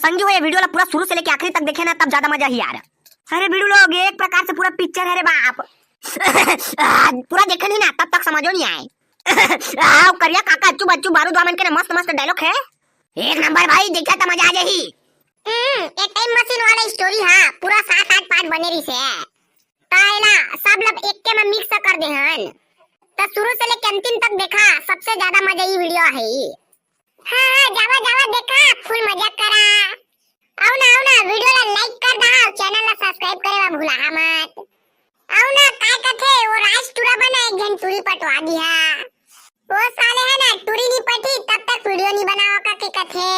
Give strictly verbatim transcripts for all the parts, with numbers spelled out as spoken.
संगी हो, ये video ला पूरा शुरू से लेके आखिरी तक देखे ना, तब ज्यादा मजा ही यार। अरे भिड़ू लोग, ये एक प्रकार से पूरा picture है रे बाप। पूरा देखे नहीं ना, तब तक समझो नहीं आए। आओ करिया काका, अच्छू बच्चू बारूद वामन के ना मस्त मस्त dialogue है। एक number भाई, देखा त मजा आ जाही। हम्म, ये time machine वाला story हा, पूरा सात आठ part बने रहिसे। त एला सब ला एक के में mix कर दे हन। त शुरू से लेके अंतिम तक देखा, सबसे ज्यादा मजा ई video हे। हाँ, हाँ, जावा, जावा, देखा, full मजा करा। आओ ना, आओ ना, video ला like कर दा, channel ला subscribe करे ला भुलाहा मत। आओ ना, काय कथे, वो राज टूरा बना एक झन टूरी पटवा दिया। वो साले है ना, टूरी नहीं पटी, तब तक video नहीं बनावा का के कथे।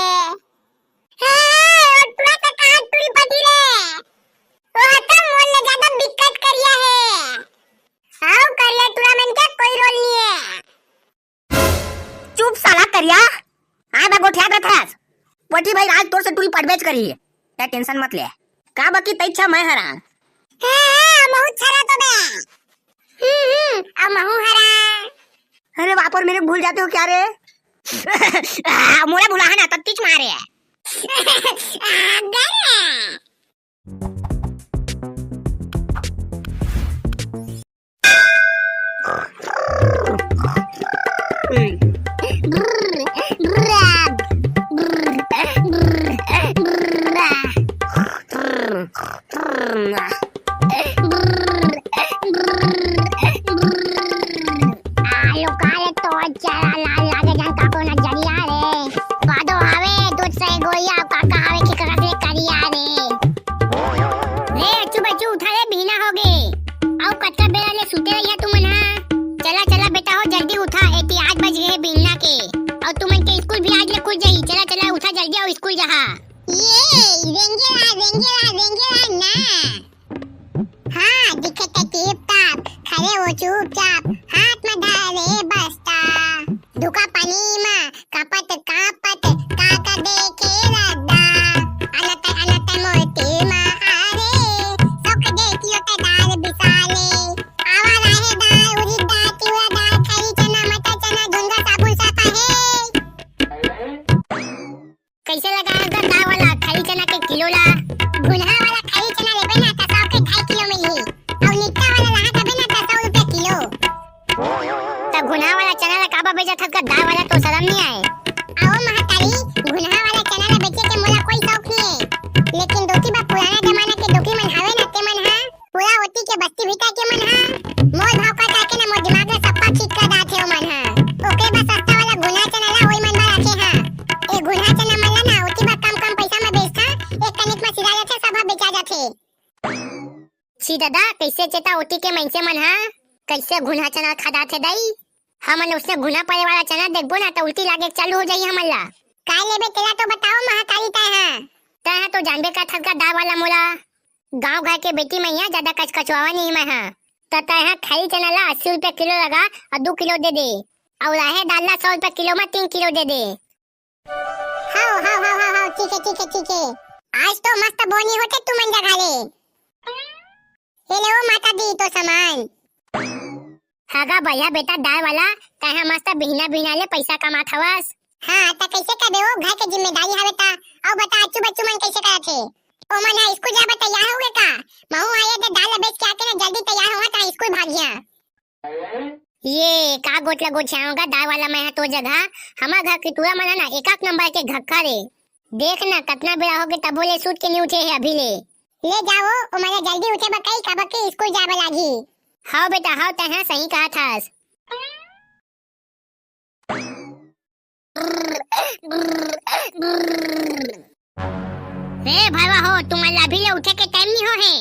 हे, वो टूरा तो कहाँ टूरी पटी रे? वो तो मोर ले ज्यादा दिक्कत करिया है। आओ, करिया टूरा मन के कोई role नहीं है। चुप साला करिया। आए बा गोठियात रथस। पोटी भाई राज तोर से टूरी पटबेच करी। ते tension मत ले। का बकी तै छा मैं हरा। हे, हे, महू छरा तो बे। हम्म, हम्म, अब महू हरा। अरे बाप रे, मेरे को भूल जाते हो क्या रे? आ, मोला भुलाहा ना, तब तीच मारे। आ, गए। आलू काले तो चला लाल लागे जन काको नजरिया रे। बादो हवे दूध से गोइया, काका हवे की ककस ले करिया रे। रे अच्छू बच्चू उठा रे, बिहना होगे। अउ कतका बेरा ले सुते रहिया तुमन हा? चला चला बेटा हो, जल्दी उठा, एती आठ बज गे हे बिहना के। अउ तुमन के स्कूल भी आज ले खुल जाही। चला चला उठा जल्दी, अउ स्कूल जहा। ये रेंगेला रेंगेला रेंगेला ना। हाँ, दिखे त टिप टाप, खड़े हो चुपचाप, हाथ में धरे बस्ता। धुका पानी मा कापत कापत, काका देखे रद्दा। अनत अनत मोती मा आरे, सौख देखियो त दाल बिसाले। आवा राहे दाल, उरिद दाल, तिवरा दाल, खरी चना, मटर चना, झुनगा साबुन साफा हे। कैसे लगाया गा दाल वाला खरी चना के किलो ला? घुनहा वाला खरी चना लेबे ना, त सौ के ढाई किलो मिलही। अउ नित्ता वाला लाहा तबे ना, त सौ रुपया किलो। त घुनहा वाला चना ला काबर बेचत हस गा दाल वाला, तो शरम नहीं आए? आओ महतारी, घुनहा वाला चना ला बेचे के मोला कोई शौक नहीं है, लेकिन दोती बा पुराना जमाना के दोती मन हवे ना, ते मन हा पूरा ओती के बस्ती भीतर के मन हा मोल भाव कर करके ना मोर दिमाग ला सप्पा ठीक कर डारथे ओ मन हा। ओकरे बर सस्ता वाला घुनहा चना ला ओई मन बर राखे हा। ए घुनहा चना मन ला ना ओती बर कम कम पैसा में बेचथा, एक कनिक में सिरा जाथे, सब हा बेचा जाथे। छी ददा, कैसे चेता ओती के मनसे मन हा, कैसे घुनहा चना खा डारथे दई? हमन उसने घुनहा परे वाला चना देखबो ना त उल्टी लागे चालू हो जाही हमन ला। काय लेबे तेला तो बताओ महतारी तै हा। तै हा तो जानबे करथस गा दाल वाला मोला। गांव घर के बेटी मैया ज्यादा कचकचवावा नहीं मैं हा। त तै हा खरी चना ला अस्सी रुपया किलो लगा अउ दू किलो दे दे। अउ राहे दाल ला सौ रुपया किलो मा तीन किलो दे दे। हाव, हाव, हाव, हाव, हाव, ठीक है, ठीक है, ठीक है। आज तो मस्त बोनी होथे तुमन जघा ले। ये ले ओ माता दी तो सामान। हगा भैया बेटा दाल वाला, तैं हा मस्त बिहना बिहना ले पैसा कमात हवस। हाँ, त कैसे करबे ओ, घर के जिम्मेदारी हवे त। अउ बता, अच्छू बच्चू मन कैसे करत हे? ओमन हा स्कूल जाए बर तैयार हो गे का? महू हा ये दे दाल ल बेच के आके ना जल्दी तैयार होवत हा, स्कूल भागिया। ये का गोठला गोठियावं गा दाल वाला मैं हा तोर जगह? हमर घर के टूरा मन हा ना एक आक नंबर के घक्खा रे। देख ना कतना बेरा होगे तभो ले सूत के नी उठे हे अभी ले। ले जाओ, ओमन ला जल्दी उठे बर कही, काबर के स्कूल जाए बर लागही। हव बेटा हव, तैं हा सही कहत हस। रे भरवा हो, तुमन ला अभी ले उठे के टाइम नी हो हे।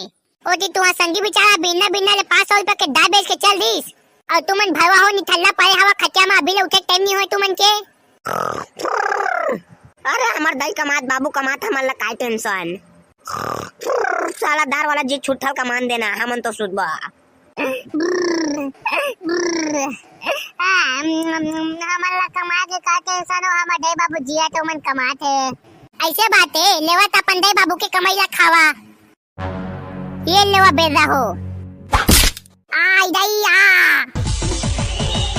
ओती तुंहर संगी बिचारा बिन्ना बिन्ना ले पाँच सौ रुपया के दाल बेच के चल दिस, अउ तुमन भरवा हो निठल्ला परे हवा खटिया मा, अभी ले उठे के टाइम नी होय तुमन के। अरे हमर दाई कमात, बाबू कमात, हमन ला काय टेंशन। साला दार वाला जी छुट्ठल कमान देना, हमन तो सुतबा। आ, हमन ला कमा के का टेंशन हो, हमर दाई बाबू जिया तो मन कमात हे। ऐसे बात हे, लेवा त अपन दाई बाबू के कमाई ला खावा। ये लेवा बेर्रा हो। आई दई आ।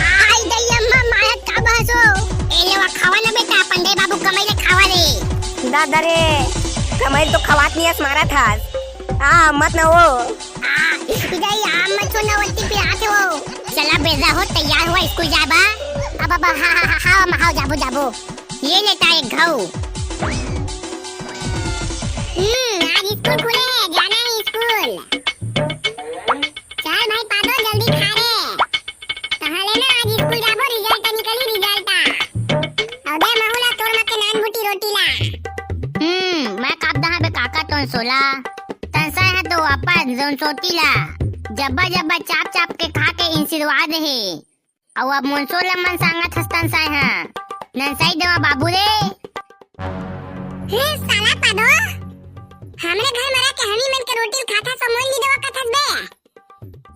आई दई अम्मा, मारत का बहसो। ए लेवा खावा ना बेटा, अपन दाई बाबू कमाई ले खावा रे। दादा रे, कमर तो खवात नहीं हस, मारत हस। आ, मत ना वो। आ, इधर ही आम मत छू ना, वत्ती पिरात हे वो। चला बेजा हो, तैयार हुआ, स्कूल जाबा। अब, अब, हाँ, हाँ, हाँ, हाँ, हाँ, जाबो, जाबो। ये लेता एक घऊ। हम्म, आज स्कूल खुले हे, जाना हे स्कूल। चल भाई पादो, जल्दी खा रे। तहां ले ना आज स्कूल जाबो, result निकली, result। अउ दे महू ला तोर मा के नान बूटी रोटी ला। हम्म, मैं काप दहा बे काका तोन सोला। तनसा है तो अपन जोन सोटी ला। जब्बा जब्बा चाप चाप के खा के इनसिरवा दे हे। अउ अब मोन सोला मन सांगत हस तनसा है। ननसाई देवा बाबू रे। हे साला पादो, हमरे घर मरा के हमी मन के रोटी खात हस, मोन नी देवा कथस बे।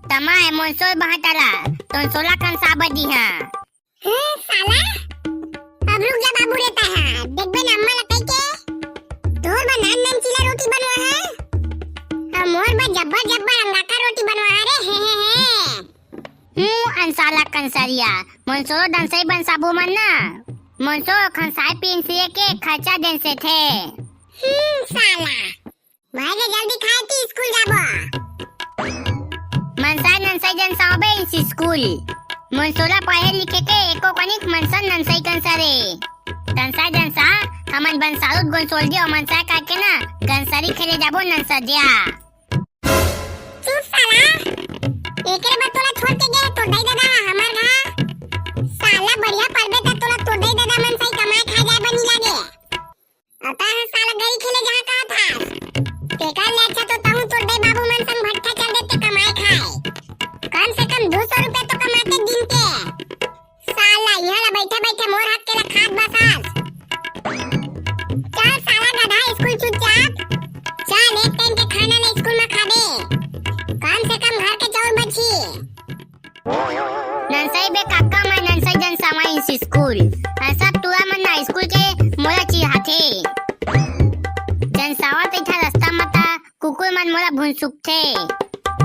तमा है मोन सोल बहाटाला, तोन सोला कन साबत दिहा। हे साला, अब रुक जा बाबू रे तैं हा। देखबे ना अम्मा ला कहि के, तोर बर नान नान चीला रोटी बनवा हा, अउ मोर बर जब्बर जब्बर अंगाका रोटी बनवा हा रे, हे, हे, हे। हूँ, अनसाला कंसरिया, मोन सोलो दनसई बनसाबू मन ना, मोन सोलो खनसाए पिनसिए के खर्चा देन से थे। हम्म, साला। भाई के जल्दी खाए ती स्कूल जाबो। मनसा ननसई जन साबे इस स्कूल। मोन सोला पढ़े लिखे के एको कनिक मनसा ननसई कंसरे। तनसा जनसा, हमन बनसारुत गोन सोल दियो मनसा करके ना, कंसरी खेले जाबो ननसा दिया। चुप साला, एकरे बर तोला छोड़ के गे तोर दाई ददा हमर घर। साला बढ़िया पढ़बे त तोला तोर दाई ददा मन सही कमाए खाए जाए बर नी लागे। अउ तैं ह साला गली खेले जहाँ कहा था। तेकर ले अच्छा तो तहूँ तोर दाई बाबू मन संग भट्ठा चल देते कमाए खाए। कम से कम दो सौ रुपया तो कमाते दिन के। साला, इहाँ ला बइठे बइठे मोर हाथ के ला खात बसास। चल साला गधा, स्कूल चुपचाप। चल, एक टाइम के खाना ला स्कूल मा खाबे। कम से कम घर के चाउर बची। ननसई बे काका, मैं ननसई जन सावा इस स्कूल। अ, सब टूरा मन ना स्कूल के मोला चिढ़ाथे। जन सावा तइठा रस्ता मता कुकुर मन मोला भुनसुकथे।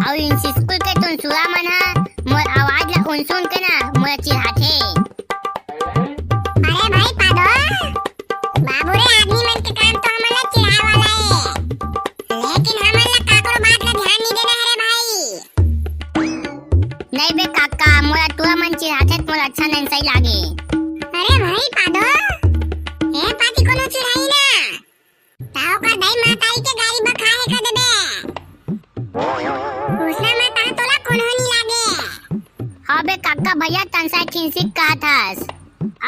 अउ इन स्कूल के टुनसुरा मन ह मोर आवाज ला उनसुन के ना मोला चिढ़ाथे। अरे भाई पादो, बाबू रे, आदमी मन के काम तो हमन ला चिढ़ाए वाला हे, लेकिन हमन ला काकरो बात ला ध्यान नहीं देना हे रे भाई। नहीं बे काका, मोला टूरा मन चिढ़ाथे त मोला अच्छा नइ सही लागे। अरे भाई पादो, ए पाती कोनो चिढ़ाई ना। त ओकर दाई महतारी के गारी बखाए हे का देबे? उसना मा तहाँ तोला कोनो नी लागे। हाँ बे काका भैया, तनसा खिंसिक कहत हस।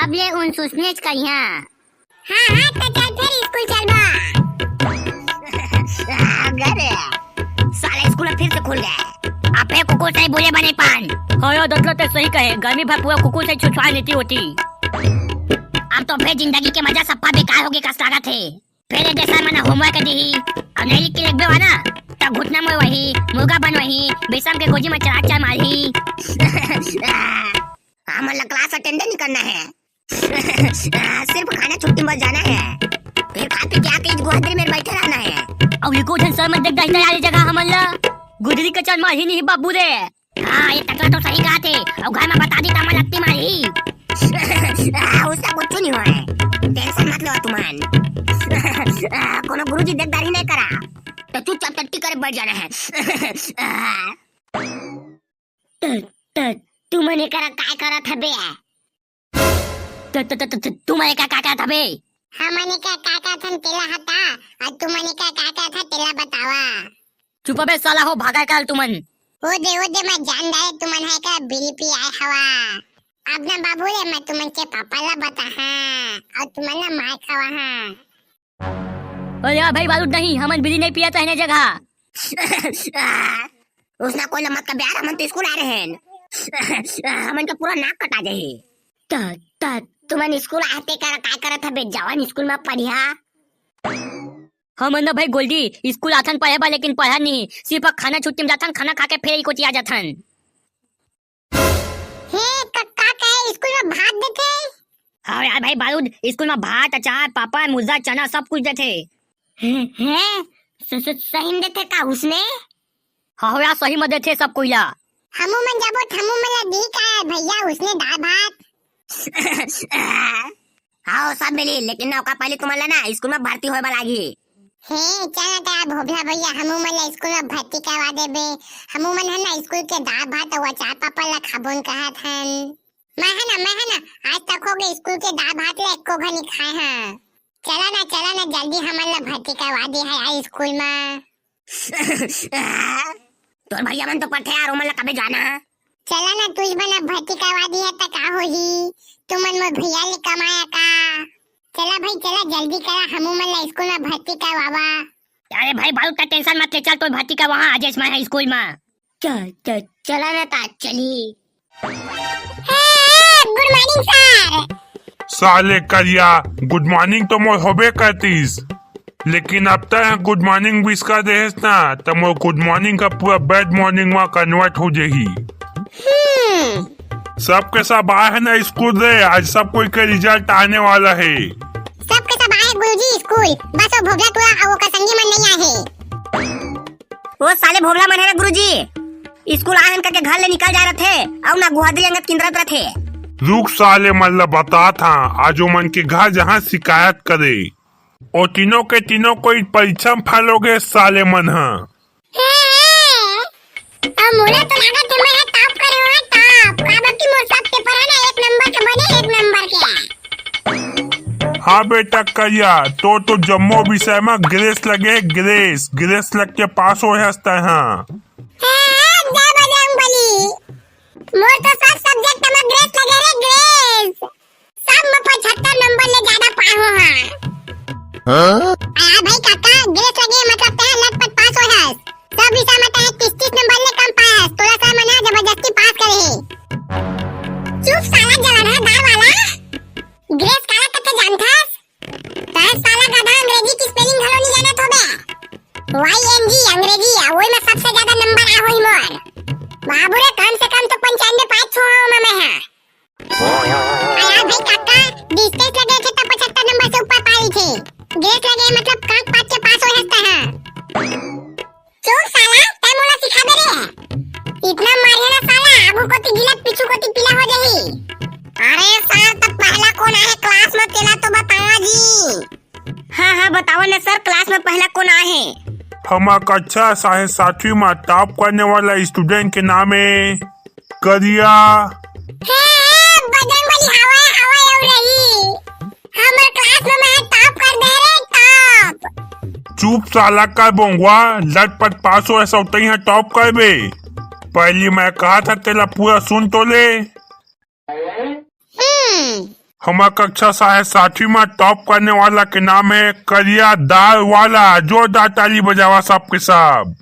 अब ले उन सुसनेच करिहा। हाँ, हाँ, त चल फेर स्कूल चलबा। अगर साला स्कूल फिर से खुल गए। अबे कुकुर से बोले बने पान। हाँ यार, दतला ते सही कहे, गर्मी भर पूरा कुकुर से छुछुआ लेती होती। अब तो फिर जिंदगी के मजा सप्पा बेकार होगे कस लागत हे। पहले दे सर मना होमवर्क दिही, अब नहीं लिख के लिखबे वाना, तब घुटना में वही, मुर्गा बन वही, बेसम के गोजी में चढ़ा चढ़ मारही। हमन ला क्लास अटेंड नहीं करना है। सिर्फ खाना छुट्टी में जाना है, फिर खा पी के आके इस गुहाद्री में बैठे रहना है। अब ये कोठन सर में देख दाई तैयारी जगह हमन ला गुदरी के चल मारही नहीं बाबू रे। हाँ, ये टकला तो सही कहा थे। अब घर में बता दी, तमा लगती मारी। आ, उसका कुछ नहीं हुआ है, टेंशन मत लो तुमन। आ, कोनो गुरुजी देखदारी नहीं करा, तो चुपचाप टट्टी करे बैठ जाना है। आ। त, त, तुमन एकरा काय करत हबे? त, त, त, त, त, तुमन एका का कहत हबे? हमन एका का कहथन तेला हटा, अउ तुमन एका का कहथन तेला बतावा। चुप बे साला हो, भागा काल तुमन। ओ दे, ओ दे, मैं जान डारे तुमन है का बीड़ी पी आए हवा। अब ना बाबू रे, मैं तुमन के पापा ला बताहा, अउ तुमन ला मार खवाहा। अरे यार भाई बारूद नहीं, हमन बीड़ी नहीं पिया तहने जगह। उसना कोई मत कर यार, हमन तो स्कूल आ रहे हैं। हमन तो पूरा नाक कटा जाही। त, त, तुमन स्कूल आते कर, काय करत हबे? जवान स्कूल में पढ़िया। हमन न भाई गोल्डी, स्कूल आथन पढ़े बर, लेकिन पढ़न नहीं, सिर्फ खाना छुट्टी में जाथन, खाना खा के फिर कोचिया जाथन। हे, क-, का कहे, स्कूल में भात देथे? हाँ यार भाई बारूद, स्कूल में भात, अचार, पापड़, मुर्गा, चना सब कुछ देथे। हे, हे, स-, स-, सही में देथे का उसने? हाँ यार, सही में देथे सब कोई ला। हमू मन जाबो, हमू मन ला दी का भैया उसने दाल भात? हाँ, सब मिली, लेकिन ना ओकर पहले तुमन ला ना स्कूल में भर्ती होए बर लागही। हे, चल ना त भोभला भैया, हमू मन ला स्कूल में भर्ती करवा देबे। हमू मन ह ना स्कूल के दाल भात अउ अचार पापड़ ला खाबोन कहत हन। मैं ह ना, मैं ह ना, आज तक हो गए स्कूल के दाल भात ला एको घनी खाए हन। चला ना, चला ना, जल्दी हमन ला भर्ती करवा दे है यार स्कूल में। तोर भैया मन तो पढ़थे यार, ओमन ला कबे जाना है? चला ना, तुझ मन ला भर्ती करवा दे है त का होही? तुमन मोर भैया ले कमाया का? चला भाई चला, जल्दी करा, हमू मन ला स्कूल में भर्ती करवावा। अरे भाई बालू, त टेंशन मत ले, चल तोर भर्ती करवाहूं आज मैं ह स्कूल में। च-, च-, चला ना त चली। गुड मॉर्निंग सर। साले करिया, गुड मॉर्निंग तो मोर होबे करतीस, लेकिन अब तक गुड मॉर्निंग विश कर देहेस ना, त मोर गुड मॉर्निंग का पूरा बैड मॉर्निंग में कन्वर्ट हो जाही। हम्म। सबके सब आए हैं ना स्कूल रे, आज सब कोई के रिजल्ट आने वाला है। सबके सब आए गुरुजी स्कूल, बस वो भोभला टूरा अउ ओकर संगी मन नहीं आए हैं। ओ साले भोभला मन है ना गुरुजी, स्कूल आए हन करके घर ले निकल जाए रथे, अउ ना गुहादरी अंगत किंदरत रथे। रुक साले मन ला बतात हंव, आज ओमन के घर जाहूं शिकायत करे। ओ तीनों के तीनों कोई परीक्षा में फेल हो गए साले मन ह। अउ मोला तो लागत हे मैं ह टॉप करे हंव, टॉप। काबर कि मोर सब पेपर है ना एक नंबर के बने, एक नंबर के। हाँ बेटा करिया, तोर तो जम्मो विषय में ग्रेस लगे हे, ग्रेस, ग्रेस लग के पास होए हस तैं ह। हे, हे, जय बजरंग बली। मोर तो सब सब्जेक्ट में ग्रेस लगे रे, ग्रेस। सब में पचहत्तर नंबर ले ज्यादा पाए हंव। हाँ? अरे भाई काका, ग्रेस लगे मतलब तैं लटपट पास होए हस। सब विषय में तैं तीस तीस नंबर ले कम पाए हस। तोला सर मन ह जबरदस्ती पास करे हे। चुप साला जलनहा दार वाला। ग्रेस काला कथे जानथस? तैं साला गधा अंग्रेजी के स्पेलिंग घलो नहीं जानत होबे। वाई एन जी अंग्रेजी है, वही में सबसे ज्यादा नंबर आए होही मोर। बाबू रे, कम से कम तो पंचानवे पास होहूं मैं ह। अरे भाई काका, डिस्टेंस लगे थे तो पचहत्तर नंबर से ऊपर पाई थे। ग्रेस लगे मतलब कांच पाँच के पास हो सकता है। चुप साला, तैं मोला सिखाबे रे। इतना मारिया ना साला, आगू कोती गीला, पीछू कोती पीला हो जाही। अरे सर, त पहला कोन आहे क्लास में, तेला तो बतावा जी। हाँ, हाँ, बतावा ना सर, क्लास में पहला कोन आहे? हमर कक्षा साढ़े सातवीं में टॉप करने वाला स्टूडेंट के नाम है करिया। हे, हे, बजरंग बली, हवय, हवय, अउ रही। हमर क्लास में मैं टॉप कर दे रे, टॉप। चुप साला, का बोंगवा, लटपट पास होए सौतई ह टॉप करबे। पहली मैं कहा था तेला पूरा सुन तो ले। हम्म। हमर कक्षा साढ़े सातवीं में टॉप करने वाला के नाम है करिया दार वाला। जोरदार ताली बजावा सबके सब।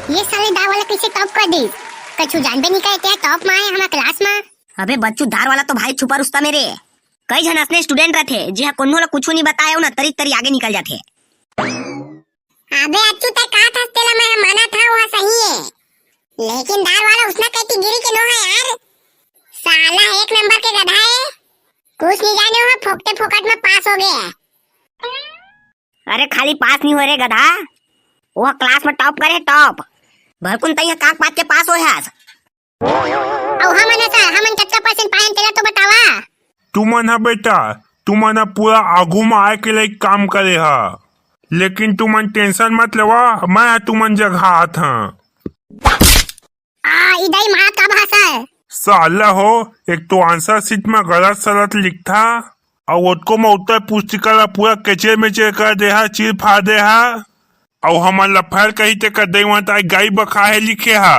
ये साले दार वाला कैसे टॉप कर दिस? कछु जानबे नहीं करे, तें टॉप में आए हमर क्लास में। अबे बच्चू, दार वाला तो भाई छुपा रुस्तम हे रे। कई झन असने स्टूडेंट रथे, जेहा कोनो ला कुछु नहीं बताए अउ ना तरी तरी आगे निकल जाथे। अबे अच्छू, तैं का थस तेला मैं माना था, वो सही है, लेकिन दार वाला उसना कैटेगरी के नो है यार। साला एक नंबर के गधा है, कुछ नहीं जाने, वो फोकटे फोकट में पास हो गया। अरे खाली पास नहीं हो रे गधा, वो क्लास में टॉप करे टॉप। भलकुन तई काक पात के पास होए हस। अउ हमन ह सर, हमन कतका परसेंट पायन तेला तो बतावा। तुमन ह बेटा, तुमन ह पूरा आगू म आए के लाइक काम करे ह, लेकिन तुमन टेंशन मत लेवा, मैं ह तुमन जगह आत हं। आ, इदई माँ का भाषा है? साला हो, एक तो आंसर शीट में गलत सलत लिखथा, अउ ओतको में उत्तर पुस्तिका ला पूरा केचेर मेचेर कर दे हा, चीर फाड़ दे हा, अउ हमन ला फेल कही ते कर दे, वहां ताई गाई बखाहे लिखे हा,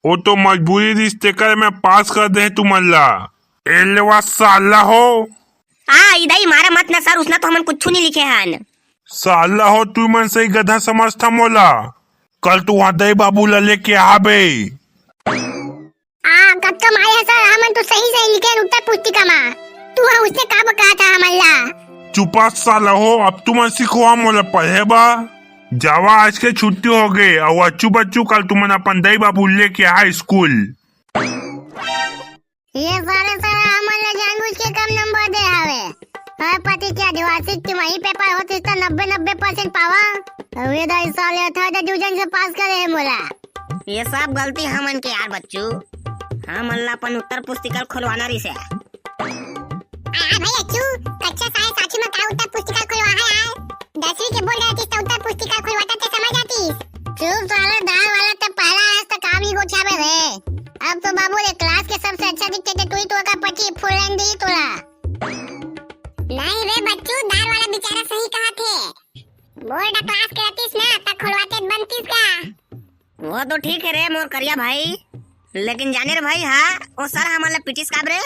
ओ तो मजबूरी रिस तेकर में पास कर दे तुमन ला। ए लेवा साला हो। आ, इदई मारा मत ना सर, उसना तो हमन कुछु नहीं लिखे हन। साला हो, तुमन सही गधा समझथा मोला। कल तो वहां दई बाबू ला लेके आबे। आ, कतका मारे हे सर, हमन तो सही सही लिखे हन उत्तर पुस्तिका मा। तू ह उसने का बकाथा हमन ला? चुपा साला हो, अब तुमन सिखवा मोला पढ़े बा। जावा, आज के छुट्टी हो गए, अउ अच्छू बच्चू कल तुमन अपन दई बाबू लेके आ स्कूल। ये सारे सारे हमन ला जानबूझ के कम नंबर दे हवे। हर पति के आदिवासी तिमाही पेपर होतिस त नब्बे नब्बे परसेंट पावा। अउ ये दाई साले थर्ड डिवीजन से पास करे हे मोला। ये सब गलती हमन के यार बच्चू, हमन ला अपन उत्तर पुस्तिका खोलवाना रिसे। भाई अच्छू, कक्षा साढ़े सात में का उत्तर पुस्तिका खुलवा है यार? दसवीं के बोल रहे थे, उत्तर पुस्तिका खुलवाता ते समझ आतीस। चुप साले दाल वाला, ते पहला आज तक काम ही गोठियाबे रे। अब तो बाबू रे क्लास के सबसे अच्छा दिखते थे, तू ही तो का पची फुल लाइन दी तोला। नहीं रे बच्चू, दाल वाला बेचारा सही कहा थे। बोर्ड क्लास के रहतीस ना, त खुलवाते बनतीस का? वो तो ठीक है रे मोर करिया भाई, लेकिन जाने रे भाई, हाँ, वो सर हमन ला पिटिस काब रे?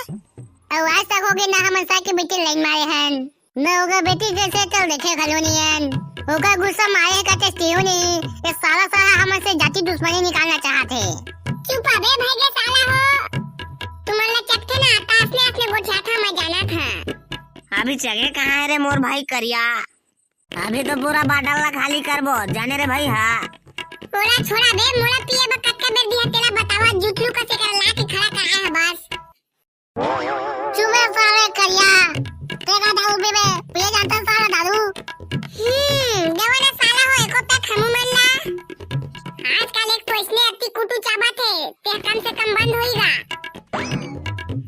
अउ आज तक होगे ना हमन सर के बेटी लाइन मारे हन, न ओकर बेटी जैसे चल देखे घलो नी हन। ओकर गुस्सा मारे का टेस्टी हो नी, ये साला साला हमन से जाति दुश्मनी निकालना चाहत हे। चुप अबे भाई के साला हो, तुमन ला चटके ना आता, अपने अपने गोठिया था, मैं जाना था। अभी जगह कहाँ है रे मोर भाई करिया? अभी तो पूरा बाटल ला खाली करबो, जाने रे भाई, हाँ। ओला छोड़ा बे, मोला पिए बर कतका बेर दिया, तेला बतावा, जुटलू कसे कर ला के खड़ा कराए है बस। चुबे साले करिया, तेरा दारू पीबे, पिए जानता साला दारू। हम्म, देवा ना साला हो, एको पैक हमू मन ला। आजकल एक तो इसने अति कुटू चाबत हे, ते कम से कम बंद होईगा।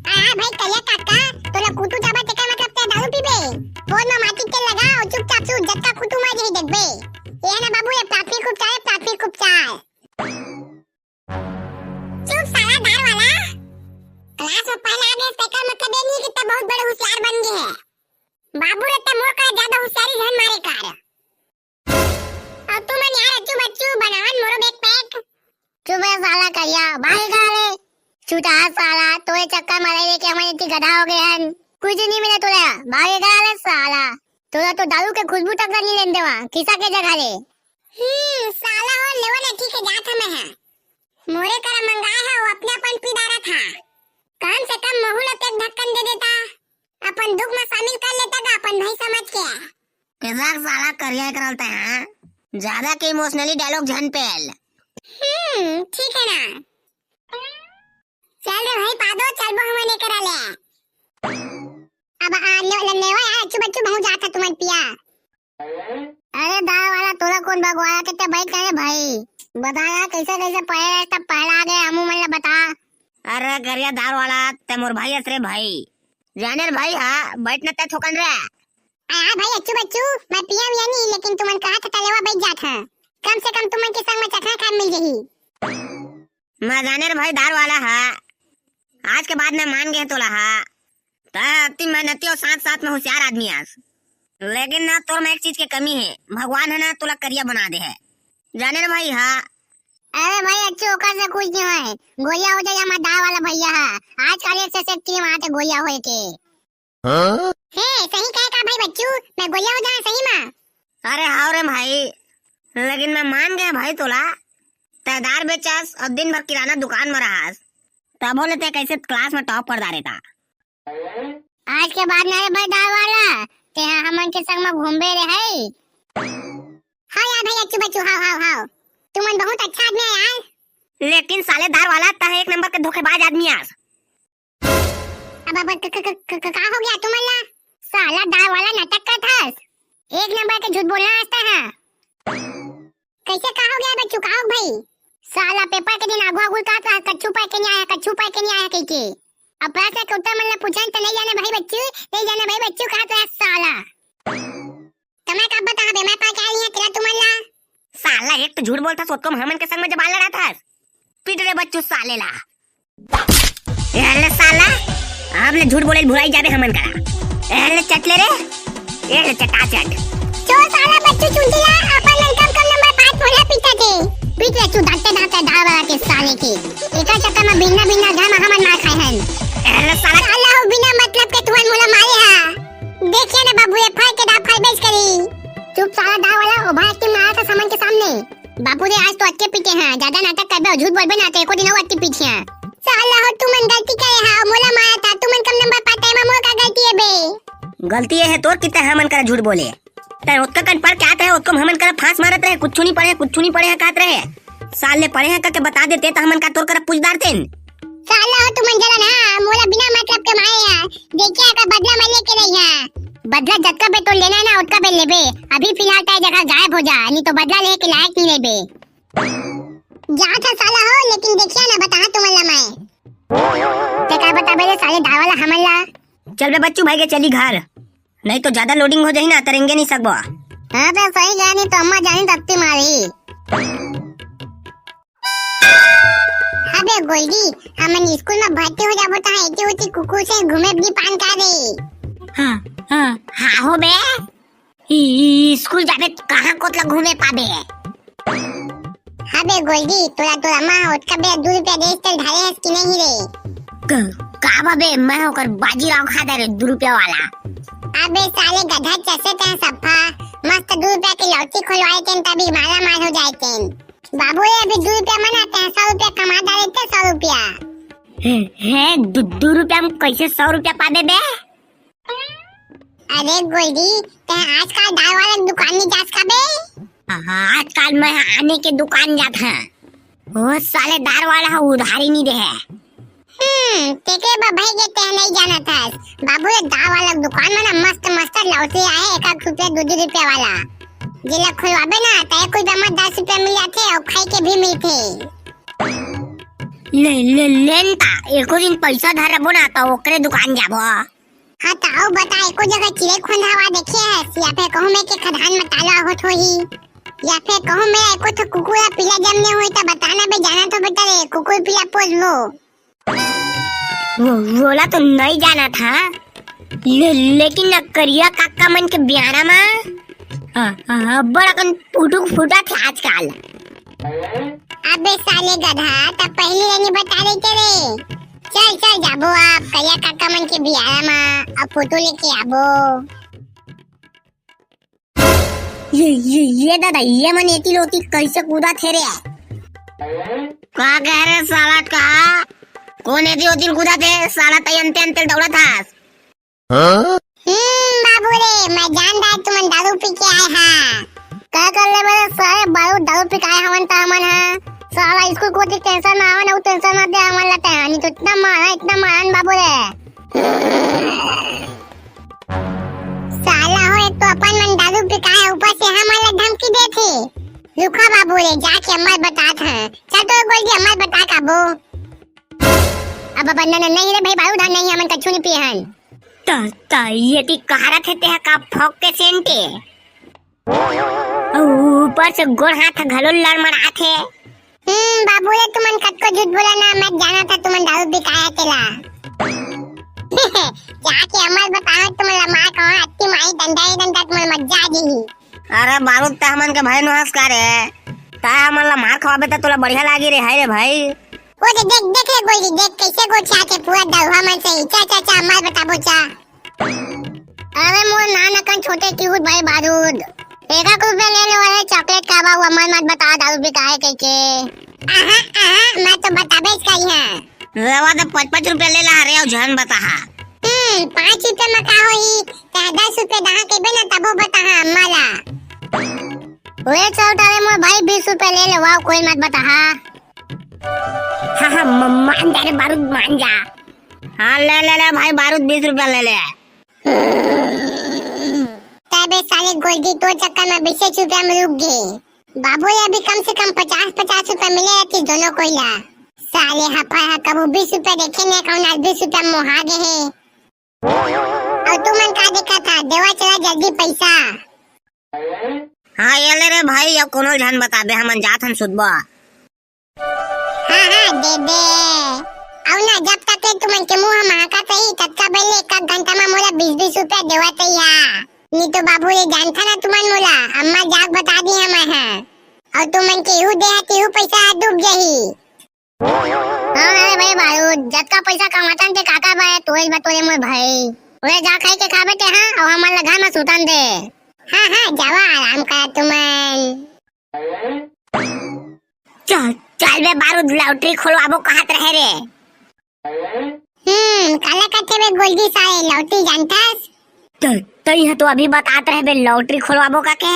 हाँ भाई करिया काका, तोला कुटू चाबा तेकर मतलब ते दारू पीबे? फोन में माचिस तेल लगा अउ चुपचाप सूत, जतका कुटू मार जाही देखबे। ये ना बाबू, ये प्राथमिक उपचार है, प्राथमिक उपचार। चुप साला दाल वाला, क्लास में पहला आ गए, तेकर मतलब ये नहीं कि ते बहुत बड़े होशियार बन गए है। बाबू रे, ते मोर का ज्यादा होशियारी झन मारे कर। अब तुमन यार अच्छू बच्चू बनावन मोरो बैग पैक। चुप है साला करिया, भागेगा ले। चुटा साला, तोरे चक्कर में रह के हमन इतनी गधा हो गए हन। कुछ नहीं मिला तोला, भागेगा ले साला। तोला तो दारू के खुशबू तक नहीं लेने देवा, खिसा के जगह ले। हम्म, साला हो लेवा ना, ठीक है, जात हूँ मैं है। मोरे करा मंगाए है, वो अपने अपन पी डारा था। कम से कम महू ला तेक ढक्कन दे देता। अपन दुख में शामिल कर लेता का अपन भाई समझ के। कैसा साला करिया करल तै, हाँ? ज्यादा के इमोशनली डायलॉग झन पेल। हम्म, ठीक है ना। चल रे भाई पादो, चलबो हमन एकरा ले। अब आ, ले, ले, लेवा यार, अच्छू बच्चू, महू जात हूँ तुमन पिया। अरे दाल वाला, तोला कौन भगवाया के ते बैठ करे भाई? बता यार, कैसे कैसे पढ़े रहे, तब पहला आ गए, हमू मन ला बता। अरे गरिया दाल वाला, ते मोर भाई अस रे भाई। जाने रे भाई, हाँ, बैठ ना ते थोकन रे। आ, हाँ भाई, अच्छू बच्चू, मैं पिया विया नहीं, लेकिन तुमन कहा था तलेवा बैठ जात है। कम से कम तुमन के संग में चखना खान मिल जही। मैं जाने रे भाई दाल वाला हा, आज के बाद मैं मान गए तोला हा। तै अति मेहनती और साथ साथ में होशियार आदमी आस, लेकिन ना तोर में एक चीज के कमी है, भगवान है ना तोला करिया बना दे है, जाने रे भाई हा। अरे भाई अच्छे ओकर से कुछ नहीं है, गोलिया हो जाए हमारा दाल वाला भैया हा, आजकल एक से एक टीम आते गोलिया होए के। हाँ? हे, सही कहे का भाई बच्चू, मैं गोलिया हो जाए सही में। अरे हाव रे भाई, लेकिन मैं मान गया भाई तोला। तै दार बेचस और दिन भर किराना दुकान में रहस, तभो ले तै कैसे क्लास में टॉप कर डारे था। आज के बाद ना रे भाई दार वाला, ते हमन के संग में घूमबे रे है। हाँ यार भाई अच्छू बच्चू, हाव हाव हाव, तुमन बहुत अच्छा आदमी है यार। लेकिन साले दार वाला, तै एक नंबर के धोखेबाज आदमी आस। अब, अब क-, क-, क-, क-, का हो गया तुमन ला? साला दाल वाला नाटक करत हस। एक नंबर के झूठ बोलना आता है। कैसे का हो गया बच्चू, का हो भाई? साला पेपर के दिन आगू आगू का था, कच्छू पढ़ के नहीं आया, कच्छू पढ़ के नहीं आया कह के। अब प्रश्न के उत्तर मन ला पूछन तो नहीं जाने भाई बच्चू, नहीं जाने भाई बच्चू, कहा तो साला। त मैं का बता हबे, मैं पा क्या लिया तेरा तुमन ला? साला एक तो झूठ बोलता, सोतको हमन के संग में जबान लड़ाता है। पीट रे बच्चू साले ला। ए हल्ले साला, अब ले झूठ बोले भुलाई जाबे हमन करा। ए हल्ले चट ले रे, ए ले चटा चट। चो साला बच्चू चुंटी ला, अपन लड़का कम नंबर पाँच मोला पीटा थे। पीट रे तू दांते दांते दाल वाला के साले के। एकर चक्कर में बिन्ना बिन्ना घर में हमन मार खाए हन। ए हल्ले साला। साला हो बिना मतलब के तुमन मोला मारे हा। देखिए ना बाबू, ये फाड़ के दाब फाड़ बेच करी। चुप साला दाव वाला, ओभर एक्टिंग मारा था सामन के सामने। बाबू रे, आज तो अतके पीटे हैं, ज्यादा नाटक करबे और झूठ बोलबे ना तो एको दिन और अतके पीटे हैं। साला हो, तुमन गलती करे हा, मोला मारा था, तुमन कम नंबर पाते हैं, मोर का गलती है बे? गलती ये है तोर, कितना हमन करा झूठ बोले। तै ओतका कन पढ़ के आत रहे, ओतको हमन करा फांस मारत रहे, कुछ नहीं पढ़े, कुछ नहीं पढ़े है कहत रहे। साल ले पढ़े है करके बता देते तो हमन का तोर करा पूछ डारतेन। साला हो तुमन जला ना, मोला बिना मतलब के मारे यार। देखिए, अगर बदला मैं लेके नहीं है। बदला जतका बे तोर लेना है ना, ओतका बे लेबे। अभी फिलहाल ताई जगह गायब हो जा, नहीं तो बदला लेके लायक नहीं लेबे। जा था साला हो, लेकिन देखिए ना, बता तुमन ला मैं। ते का बताबे रे साले दाव वाला हमन ला? चल बे बच्चू भाई के चली घर, नहीं तो ज्यादा loading हो जाही ना, त रेंगे नहीं सकबो। हाँ त सही जानी तो अम्मा जानी तत्ती मारी। अबे गोल्डी, हमन स्कूल में भर्ती हो जाबो त एती ओती कुकुर से घूमे भी पान का दे। हाँ, हाँ, हाँ हो बे। ई, ई, स्कूल जाबे त कहाँ कोतला घूमे पाबे? अबे गोल्डी, तोला तोर अम्मा ओतका बेरा दू रुपया देस तेल ढाले हस कि नहीं रे? क-, का बा बे, मैं ओकर बाजीराव खा दे रे दू रुपया वाला। अबे साले गधा चसे तैं सफा, मस्त दू रुपया के लौटी खोलवाए तेन तभी माला माल हो जाए तेन। बाबू रे, अभी दू रुपया मना तैं सौ रुपया कमा डाले ते सौ रुपया। हे, हे, दू, दू रुपया में कैसे सौ रुपया पाबे बे? अरे गोल्डी, तैं आजकल दाल वाला दुकान नहीं जास का बे? हाँ, आजकल मैं आने के दुकान जात हूँ। वो साले दाल वाला ह उधारी नहीं दे है। हम्म, तेके बा भाई के तैं नहीं जानत हस। बाबू रे, दाल वाला दुकान में ना मस्त मस्त लौटी आए, एक एक रुपया, दू दू रुपया वाला। जेला खुलवाबे ना, त एक रुपया में दस रुपया मिल जाथे और खाए के भी मिलथे। ले, ले, लेन ता, एको दिन पैसा धरबो ना, त ओकरे दुकान जाबो। हाँ, त अउ बता, एको जगह चिरई खोंधा हवा देखे हस, या फिर कहूँ में के खदान में ताला होत होही, या फिर कहूँ में एको ठो कुकुर ह पीला जमने होही, त बताना बे, जाना तो बेटा रे, कुकुर पीला पोसबो। वो, वोला तो नहीं जाना था, ले, लेकिन न करिया काका मन के बियाना मा, हाँ, हाँ, हाँ, बड़ा कन फुटुक फुटा थे आजकल। अबे साले गधा, तब पहली ले नहीं बता रहे थे रे। चल, चल, जाबो अब करिया काका मन के बियाना मा, अब फोटो लेके आबो। ये, ये, ये दादा, ये मन एती लोती कैसे कूदा थे रे? का कह रे साला, का? कौन एती ओती कूदा थे? साला तैं अंते अंते दौड़ा थास। हाँ? हम्म, बाबू रे, मैं जान डार तुमन दारू पी के आए हा। का कर ले बे साले, बारू दारू पी के आए हवन त हमन हा। साला स्कूल कोती टेंशन में आवन, अउ टेंशन मत दे हमन ला तैं। नहीं तो इतना मारा, इतना मारन बाबू रे। साला हो, एक तो अपन मन दारू पी के आए, ऊपर से हमन ला धमकी देथे। रुका बाबू रे, जाके अम्मा ल बतात हन। चल तो गोल्डी, अम्मा ल बता काबो। अब, अब, न, न, नहीं रे भाई, बारू धान नहीं, हमन कछु नहीं पिए हन। त, त, ये ती कहारत हे तेहा का फौक के सेंटे? अउ ऊपर से गोड़ हाथ घलो लड़मड़ाथे। हम्म, बाबू रे, तुमन कतको झूठ बोला ना, मैं जाना था तुमन दारू बिकाया तेला। जाके अम्मा ल बताओ, तुमन ला मार कहूँ, अत्ती माई डंडा ही डंडा तुमन मजा आ जाही। अरे बारूद, तैं हमन के भाई नोहस का रे? तैं हमन ला मार खवाबे त तोला बढ़िया लागी रे, हाय रे भाई। वो दे, देख, देख ले गोल्डी, देख कैसे गोठियाथे पूरा दरुहा मन से। चा, चा, चा, अम्मा ल बताबो चा। अरे मोर नान अकन छोटे cute भाई बारूद, एक एक रुपया ले ले वाले chocolate खाबा, वो अम्मा ल मत बता दारू बिकाए कहिके। आहा, आहा, मैं तो बताबे कही हाँ। रवा तो पाँच पाँच रुपया ले ला रे, अउ झन बताहा। हम्म, पाँच रुपया में का होही? चाहे दस रुपया दहा कहिबे ना, तबो बताहा अम्मा ला। ओए चल तारे मोर भाई, बीस रुपया ले ले, वाह, कोई मत बताहा। हाँ, हाँ, म-, मान जा रे बारूद, मान जा। हाँ, ले, ले, ले भाई, बारूद बीस रुपया ले ले। तबे साले गोल्डी तोर चक्कर में बीसे रुपया में रुक गे। बाबू, ये अभी कम से कम पचास, पचास रुपया मिले रहती दोनों कोई ला। साले हफा हा कभू बीस रुपया देखे नहीं, कौन आज बीस रुपया मोहा गे हे। अउ तुमन का देखत हा, देवा चला जल्दी पैसा। हाँ, ये ले रे भाई, अब कोनो झन बताबे, हमन जात हन सुतबा। हाँ, हाँ, दे दे। अउ ना, जब तक ले तुमन के मुंह महकत रही, ततका बेर ले एक आध घंटा में मोला बीस बीस रुपया देवत रही हा। नी तो बाबू रे जानथा ना तुमन मोला, अम्मा जाग बता दी हमन हा। अउ तुमन के इहू देह, तिहू पैसा हा डूब जाही। हाँ, अरे भाई बारू, जतका पैसा कमाथन ते काका बा, तोरे बा तोरे मोर भाई। ओए जा खाई के खाबे ते हाँ, अउ हमन ला घर में सुतन दे। हाँ, हाँ, जावा आराम करा तुमन। चल, चल बे बारूद, lottery खोलवाबो कहत रहे रे। हम्म, काला कथे बे गोल्डी साले, lottery जानथस? त, तई ह तो अभी बतात रहे बे, lottery खोलवाबो का के?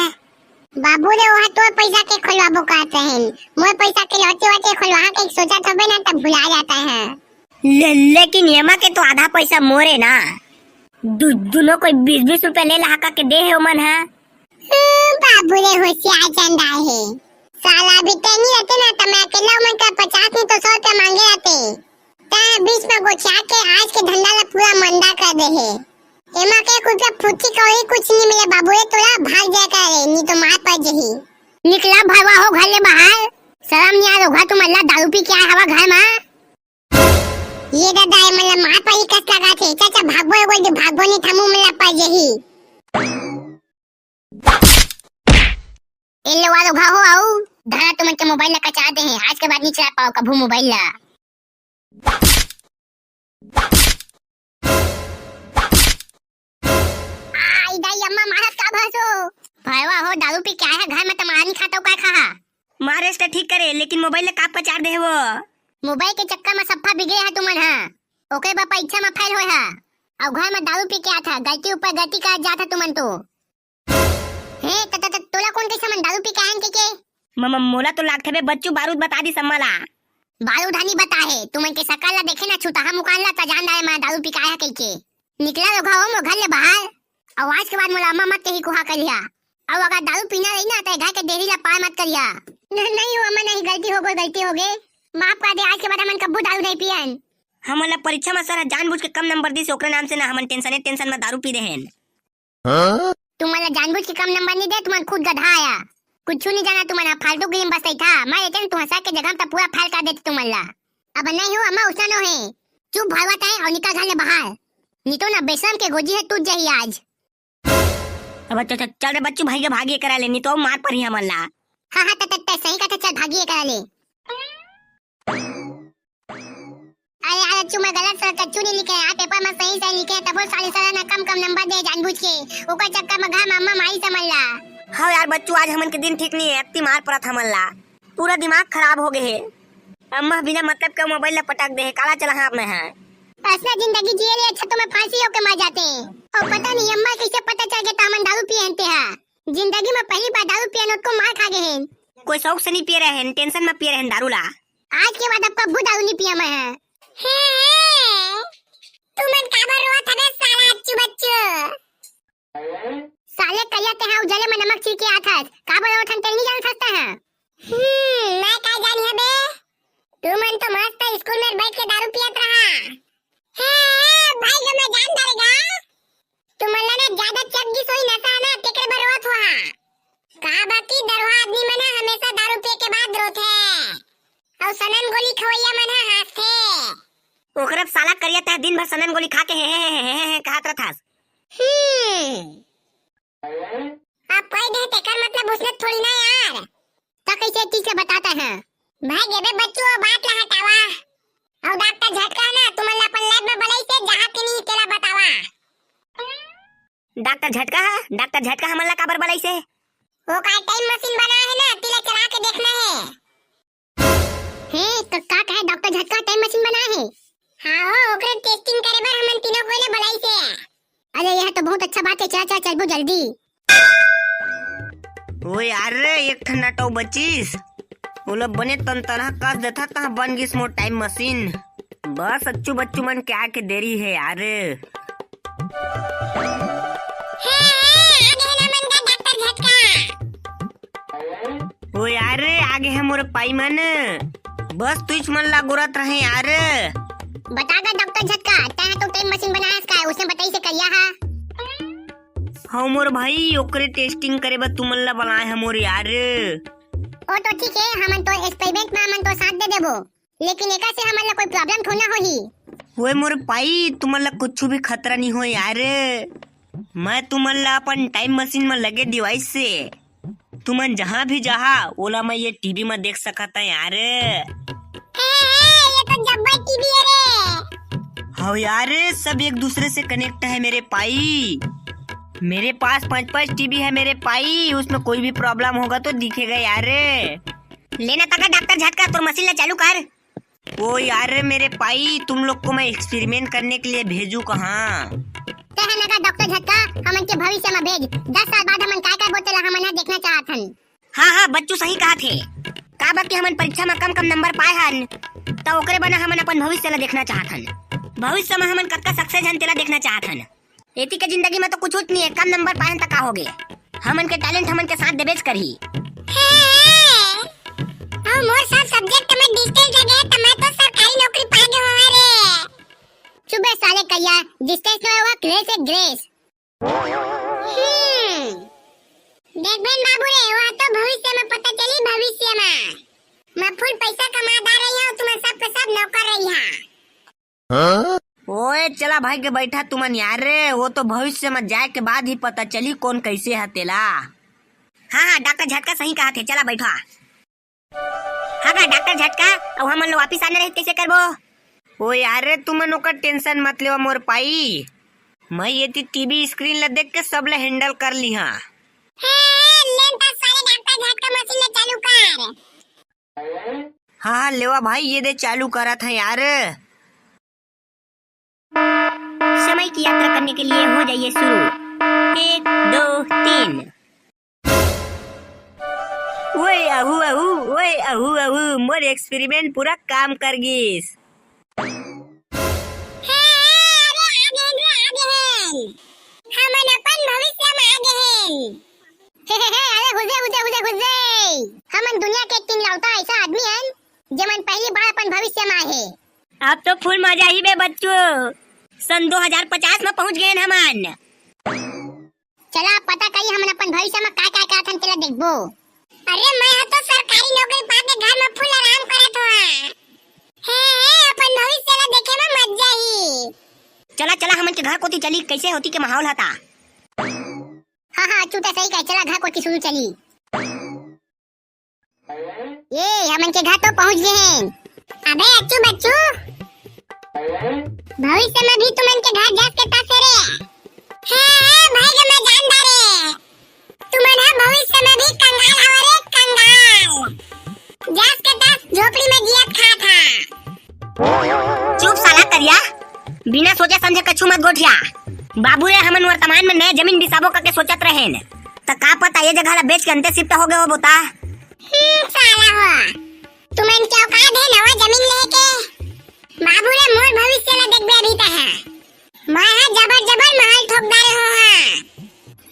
बाबू रे, ओहा तोर पैसा के खोलवाबो कहत रहेन। मोर पैसा के lottery वोटरी खोलवाहा के सोचत होबे ना, तब भुला जाता है। ले, लेकिन एमा के तो आधा पैसा मोरे ना। दु-, दुनो कोई बीस बीस रुपया ले लहा का के दे हे ओमन ह। हम्म, बाबू रे होशियार चंदा हे। साला अभी तैं नहीं रहते ना, त मैं अकेला मन का पचास नहीं तो सौ रुपया मांगे रहते। तैं बीच में गोठिया के आज के धंधा ला पूरा मंदा कर देहे। एमा के कुछ फुच्ची कौड़ी कुछ नहीं मिले बाबू रे, तोला भाग जाए का रे, नहीं तो मार पड़ जही। निकला भरवा हो घर ले बाहर, शर्म नहीं आ रहा तुमन ला, दारू पी के आए हवा घर मा। ये दादा, ये मन ला मार पड़ी कस लगा थे। चाचा, भागबो, एगो दे भागबो, नहीं थमू मन ला पड़ जही। ए ले वालो घा हो, आऊ धरा तुमन के मोबाइल ला कचा दे हैं, आज के बाद नहीं चला पाओ कभू मोबाइल ला। आई दाई अम्मा मारत का भसो। भाईवा हो, दारू पी के आया घर में, तमानी खाता काय खा? मारे से ठीक करे, लेकिन मोबाइल ला का पचार दे वो। मोबाइल के चक्कर में सफा बिगड़े है तुमन हा। ओकरे बा परीक्षा में फेल होय हा। अउ घर में दारू पी के आत हा, गलती ऊपर गलती का जात हा तुमन तो। हे, त, त, त, तोला कोन कइसे मन दारू पी के आयन के, के? म-, म-, मोला तो लागथे बे बच्चू बारूद बता दिस अम्मा ला। बारूद हनी बता हे, तुमन के सकल ला देखे ना छुतहा मुकान ला त जान डारे मैं दारू पी के आया कहि के। निकला लोग हो मोर घर ले बाहर। अउ आज के बाद मोला अम्मा मत कही कुहा करिया। अउ अगर दारू पीना रही ना त घर के देरी ला पार मत करिया। न-, नहीं हो अम्मा, नहीं, गलती हो गई, गलती हो गई। माफ कर दे, आज के बाद हमन कब्बू दारू नहीं पियन। हमन ला परीक्षा में सर जानबूझ के कम नंबर दिस, ओकरे नाम से ना हमन टेंशने टेंशन में दारू पी देहेन। हाँ? तुमन ला जानबूझ के कम नंबर नहीं दे, तुमन खुद गधा आया। कुछ नहीं जाना तुमन हा, फालतू गिरी में बस था। मैं रहते ना तुमन सर के जगह में त पूरा फेल कर देते तुमन ला। अब नहीं हो अम्मा, उसन नो हे। चुप भरवा तय अउ निकल घर ले बाहर। नहीं तो ना बेशरम के गोजी हे टूट जाही आज। अब चल, चल, चल रे बच्चू, भाई के भागिए करा ले, नहीं तो मार पड़ी हमन ला। हाँ, हाँ, त, त, त, सही कथे, चल भागिए करा ले। अरे यार, अच्छू मैं गलत सर कच्चू नहीं लिखे यार, पेपर में सही सही लिखे, तबो साले साला ना कम कम नंबर दे जानबूझ के, ओकर चक्कर में घर में अम्मा माई समझ ला। हाँ यार बच्चू, आज हमन के दिन ठीक नहीं है, अत्ती मार पड़त हमन ला, पूरा दिमाग खराब हो गए है। अम्मा बिना मतलब के मोबाइल ला पटक दे है, काला चला हाँ अपने है। असला जिंदगी जिए ले अच्छा तो मैं फांसी होके मर जाते। और पता नहीं अम्मा कैसे पता चल गया, तामन दारू पिए हनते है। जिंदगी में पहली बार दारू पियन, ओतको मार खा गए हैं। कोई शौक से नहीं पिए रहे हैं, टेंशन में पिए रहे हैं दारू ला। आज के बाद अब कब्बू दारू नहीं पिया मैं है। हे, तुमन काबर रोत हवे साला अच्छू बच्चू? साले करिया ते हा उजले में नमक छिड़के आथस, काबर रोत हन तेल नहीं जान सकता है? हम्म, मैं का जानी हबे? तुमन तो मस्त स्कूल में बैठ के दारू पियत रहा। हे, भाई ग मैं जान डरेगा। तुमन ला ना ज्यादा चढ़ गिस होही नशा ना, तेकरे बर रोत होहा। का बाकी दरोहा आदमी मन ह हमेशा दारू पिए के बाद रोथे। अउ सनन गोली खवैया मन ह हांसथे। ओकरे साला करिया तह दिन भर सनन गोली खा के हे, हे, हे, हे, हे, हे कहत रथस। हम्म। अब कह दे तेकर मतलब उसने थोड़ी ना यार। त कइसे ठीक से बताता है? भाई गेबे बच्चू, वो बात ला हटावा। अउ डॉक्टर झटका ना, तुमन ला अपन लैब में बलई से जहाँ के नहीं तेला बतावा। डॉक्टर झटका है, डॉक्टर झटका हमन ला काबर बलई से? वो का टाइम मशीन बना है ना, तिला चला के देखना है। हे, क-, का कहे डॉक्टर झटका टाइम मशीन बना है? हाँ हो, ओकरे टेस्टिंग करे बर हमन तीनों कोई ले बलई से। अरे, यह तो बहुत अच्छा बात है, चल, चल, चलबो जल्दी। ओ यार रे, एक ठन नटो बचिस, ओला बने तन तरह कस देथा, तहाँ बन गिस मोर टाइम मशीन। बस अच्छू बच्चू मन के आके देरी है यार। हे, हे, आगे ना मन का डॉक्टर झटका। ओ यार रे, आगे है मोर पाई मन। बस तुझ मन ला गोरत रहे यार। बता गा डॉक्टर झटका, तैं तो टाइम मशीन बनायस का, उसने बताई से करिया हा। हाँ मोर भाई, ओकरे टेस्टिंग करे बर तुमन ला बलाए हा मोर यार। ओ तो ठीक है, हमन तो एक्सपेरिमेंट में हमन तो साथ दे देबो, लेकिन एकर से हमन ला कोई प्रॉब्लम थोड़ा ना होही। ओए मोर भाई, तुमन ला कुछ भी खतरा नहीं हो यार। मैं तुमन ला अपन टाइम मशीन में लगे डिवाइस से तुमन जहाँ भी जहा, ओला मैं ये टीवी में देख सकत हूँ यार। हे, हे, ये तो जब्बर टीवी है रे। हाँ यार, सब एक दूसरे से कनेक्ट है मेरे पाई। मेरे पास पांच पांच टीवी है मेरे पाई, उसमें कोई भी प्रॉब्लम होगा तो दिखेगा यार। लेना तका डॉक्टर झटका, तोर मशीन ला चालू कर। ओ यार मेरे पाई, तुम लोग को मैं एक्सपेरिमेंट करने के लिए भेजू कहाँ? ते है नगा डॉक्टर झटका, हमन के भविष्य में भेज। दस साल बाद हमन काय काय बोते ला हमन ह देखना चाहत हन। हाँ, हाँ, बच्चू सही कहा थे। काबर कि हमन परीक्षा में कम कम नंबर पाए हन, त ओकरे बना हमन अपन भविष्य ला देखना चाहत हन। भविष्य में हमन कतका सक्सेस हन, तेला देखना चाहत हन। एती के जिंदगी में तो कुछ होत नहीं है, कम नंबर पाए हन त का हो गए? हमन के टैलेंट हमन के साथ देबेच करही। हे, हे, अउ मोर सब सब्जेक्ट में डिजिटल लगे, त मैं तो सरकारी नौकरी पा गे हूँ रे। चुप बे साले करिया, distance नोहे, वो grace हे, grace। हम्म। देखबे न बाबू रे, वो तो भविष्य में पता चली, भविष्य में। मैं full पैसा कमा डारे हँव, तुमन सब के सब नौकर रहिहा। ओए, चला भाई के बैठा तुमन यार रे, वो तो भविष्य में जाए के बाद ही पता चली कौन कैसे हे तेला। हाँ, हाँ, डॉक्टर झटका सही कहत हे, चला बैठा। हाँ गा, डॉक्टर झटका, अउ हमन ला वापिस आना रहिस, कइसे करबो? ओ यार रे, तुमन ओकर tension मत लेवा मोर पाई। मैं एती TV screen ला देख के सब ला handle कर लिहा। हे, हे, ले न त साले डॉक्टर झटका मशीन ला चालू कर। हाँ, हाँ, लेवा भाई, ये दे चालू करत हँव यार। समय की यात्रा करने के लिए हो जाइए शुरू। एक, दो, तीन। ओए अहू अहू, ओए अहू अहू, मोर experiment पूरा काम कर गिस। हे, हे, अरे आ गेन रे, आ गेन। हमन अपन भविष्य में आ गेन। हे, हे, हे, अरे हुजे, हुजे, हुजे, हुजे। हमन दुनिया के तीन लौता ऐसा आदमी हन, जेमन पहली बार अपन भविष्य में आए हे। अब तो full मजा ही बे बच्चू, सन दो हजार पचास में पहुंच गेन हमन। चला पता करी हमन अपन भविष्य में का का करत हन तेला देखबो। अरे मैं ह तो सरकारी नौकरी पाके घर में full आराम करत हँव। हे, हे, अपन भविष्य ला देखे में मजा ही। चला, चला हमन के घर कोती चली, कइसे होती के माहौल हता। हाँ, हाँ, अच्छू त सही कहे, चला घर कोती शुरू चली। ए, हमन के घर तो पहुंच गे हेन। अबे अच्छू बच्चू, भविष्य में भी तुमन के घर जस के तस हे रे। हे, हे, भाई के मैं जान डारे। तुमन ह भविष्य में भी कंगाल हव रे, कंगाल। जस के तस झोपड़ी में जियत खात हा। चुप साला करिया, बिना सोचे समझे कछु मत गोठिया। बाबू रे, हमन वर्तमान में नया जमीन बिसाबो करके सोचत रहेन, त का पता ये जगह ला बेच के अंते शिफ्ट हो गए हो बोता। हम्म, साला हो, तुमन के औकात हे नवा जमीन लेके? बाबू रे, मोर भविष्य ला देखबे अभी तहाँ। मैं हा जबर जबर महल ठोक डारे हो हा।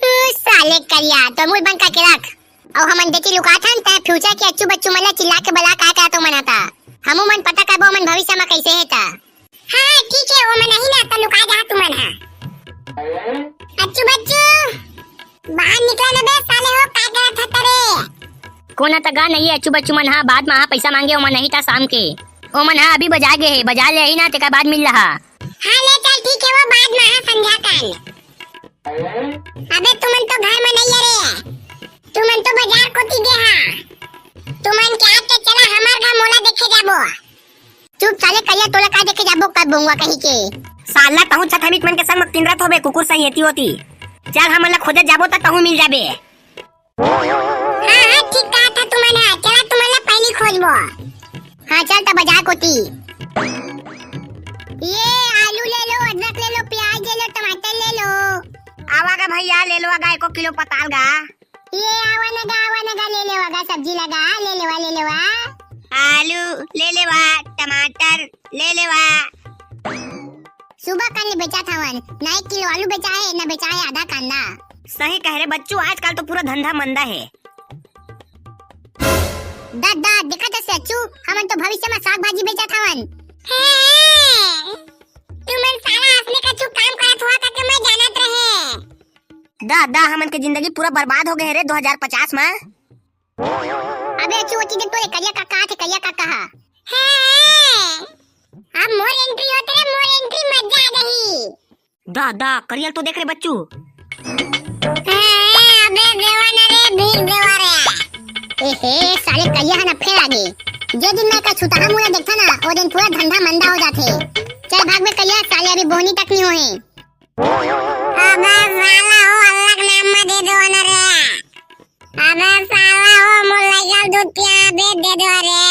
हम्म, साले करिया, तो मुंह बंद करके रख। अउ हमन देती लुकाथन, तै future के अच्छू बच्चू मन ला चिल्ला के बला का का तो मन हता। हमू मन पता करबो, मन भविष्य में कैसे हे ता। हाँ, हाँ, ठीक हे, वो मन नहीं ना, त लुका जा तुमन हा। अच्छू बच्चू, बाहर निकला ना बे, साले हो, का करत हत रे? कोन हा त गा नहीं हे, अच्छू बच्चू मन हा, बाद में हा पैसा मांगे, ओमन नहीं ता शाम के। ओमन हा अभी बजार गे हे, बजार ले ही ना, तेकर बाद मिल रहा। हाँ, ले चल, ठीक हे, वो बाद में हा संध्या काल। अबे तुमन तो घर में नहीं हे रे, तुमन तो बजार कोती गे हा। तुमन के आके चला हमर घर, मोला देखे जाबो। चुप साले करिया, तोला का देखे जाबो कर बोंगवा कहीं के। साला तहूँ छठमित मन के संग म किंदरत होबे कुकुर सही एती ओती। चल हमन ला खोजे जाबो त तहूँ मिल जाबे। हाँ, हाँ, ठीक कहा था तुमन हा। चला तुमन ला पहली खोजबो। हाँ, चल त बजार कोती। ये आलू ले लो, अदरक ले लो, प्याज ले लो, टमाटर ले लो। आवा गा भैया, ले लो गा एको किलो पताल गा। ये आवा न गा, आवा न गा, ले लेवा गा, सब्जी लगा, ले लेवा, ले लेवा। आलू ले लेवा, टमाटर ले लेवा। सुबह काले बेचात हवन, ना एक किलो आलू बेचाए, ना बेचाए आधा कांदा। सही कह रे बच्चू, आजकल तो पूरा धंधा मंदा हे। दा, दा, देखत हस अच्छू, हमन तो भविष्य में साग भाजी बेचात हवन। हे, तुमन साला असने कछु काम करत हुआ करके मैं जानत रहे। दा, दा, हमन के जिंदगी पूरा बर्बाद हो गए हे रे दो हजार पचास में। अबे अच्छू, ओती देख तो रे, करिया काका आथे, करिया काका हा। हे, अब मोर entry होत रे, मोर entry, मजा आ गई। दा, दा, करिया ल तो देख रे बच्चू। ए, अबे देवा ना रे, भीख देवा रे। ए हे, साले करिया ह ना फेर आगे। जे दिन मैं का छुतहा मुड़ा देखता ना, ओ दिन पूरा धंधा मंदा हो जाथे। चल भाग बे करिया, साले अभी बोहनी तक नहीं होए। अबे साला हो, अल्लाह के नाम में दे देवा ना रे। अबे साला हो, मोर लइका ल दूध पिया, बेच दे दो रे।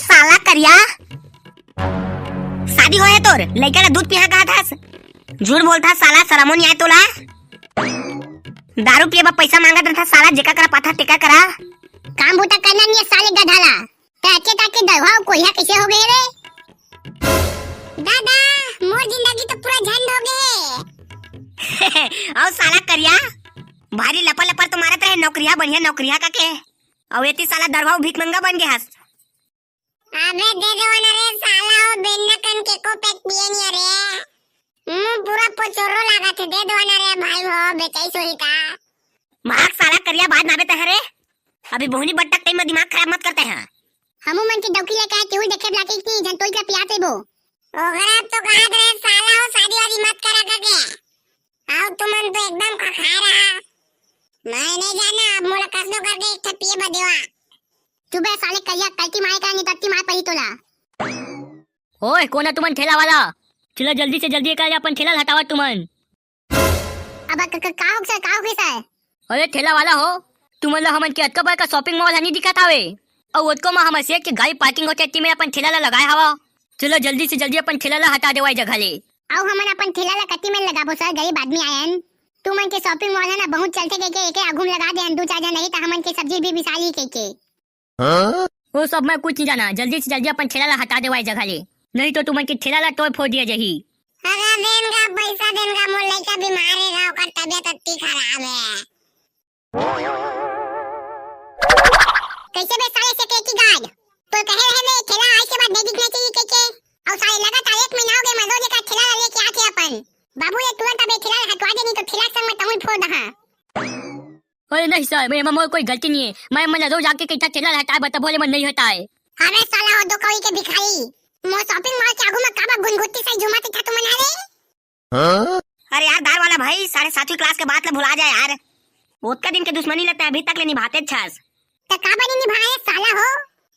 साला करिया, शादी होए हे तोर, लइका ला दूध पिया कहत हस? झूठ बोलत हस साला, शरमो नहीं आए तोला? दारू पिए बर पैसा मांगत रहत हस साला, जेकर करा पाथा तेकर करा। काम बूता करना नहीं हे साले गधा ला। ते अच्छे ताके दरवा कोरिया कैसे हो गए रे? दादा, मोर जिंदगी तो पूरा झंड हो गए। अउ साला करिया, भारी लपर लपर तो मारत रहे नौकरिया, बढ़िया नौकरिया का के। अउ एती साला दरवा भीख मंगा बन गए हस। अबे दे दो ना रे साला, बेन्ना कन के को पैक पिए नहीं रे। मुंह पूरा पोचोरो लागत हे, दे दो ना रे भाई हो, बेचाई सोही ता। मार साला करिया बात ना बे तहरे। अभी बोहनी बट्टक टाइम में दिमाग खराब मत करते हैं। हमू मन के डौकी लेके आए, केहू देखे बला के इतनी झन तोई का पिया देबो। ओकरा तो कहा रे साला हो, शादी वादी मत करा करके। आओ तुमन तो एकदम खखाए रहा। मैं नहीं जाना, अब मोला कसनो करके एक ठे पिए बदेवा। चुप बे साले करिया, कल्टी मारे का नहीं तत्ती मार पड़ी तोला। ओए, कोन है तुमन ठेला वाला? चलो जल्दी से जल्दी कर अपन ठेला हटावा तुमन। अब क-, क-, का हो सर, का हो गए सर? अरे ठेला वाला हो, तुमन ला हमन के अतका बड़का शॉपिंग मॉल ह नहीं दिखत हावे। अउ ओतको म हमर सेठ के गाड़ी पार्किंग होथे, तेमे अपन ठेला ला लगाए हवा। चलो जल्दी से जल्दी अपन ठेला ला हटा देवा ए जगह ले। अउ हमन अपन ठेला ला कति में लगाबो सर, गरीब आदमी आयन। तुमन के शॉपिंग मॉल है ना, बहुत चलथे कह के एके आगू में लगा दे, दू चार जन नहीं तो हमन के सब्जी भी बिसाली कह के। हाँ? वो सब मैं कुछ नहीं जाना, जल्दी से जल्दी अपन ठेला ला हटा देवा ए जगह ले, नहीं तो तुमन के ठेला ला तोड़ फोड़ दिया जाही। अरे देन का पैसा देन का, मोर लइका बीमार हे गा, ओकर तबीयत अति खराब हे। कैसे बे साले security guard? तो कहे रहे बे ठेला आज के बाद नहीं दिखना चाहिए कह के। और साले लगातार एक महीना हो गए, मैं रोज का ठेला ला लेके आथे अपन। बाबू ये तुरंत अबे ठेला ला हटवा दे, नहीं तो ठेला संग मैं तमुल फोड़ दहा। अरे नहीं सर, मैं, मैं, मोर कोई गलती नहीं है। मैं, मैं रोज आके कहता ठेला हटाए, बता बोले मन नहीं हटाए। अबे साला हो दो कौड़ी के भिखारी, मोर शॉपिंग मॉल के आगू में काबा गुनगुट्टी से झुमाते था तुमन हरे? हाँ? अरे यार दार वाला भाई, साढ़े सातवीं क्लास के बात ला भुला जा यार। ओतका दिन के दुश्मनी ला तैं अभी तक ले निभाते छस। त का बनी निभाए साला हो?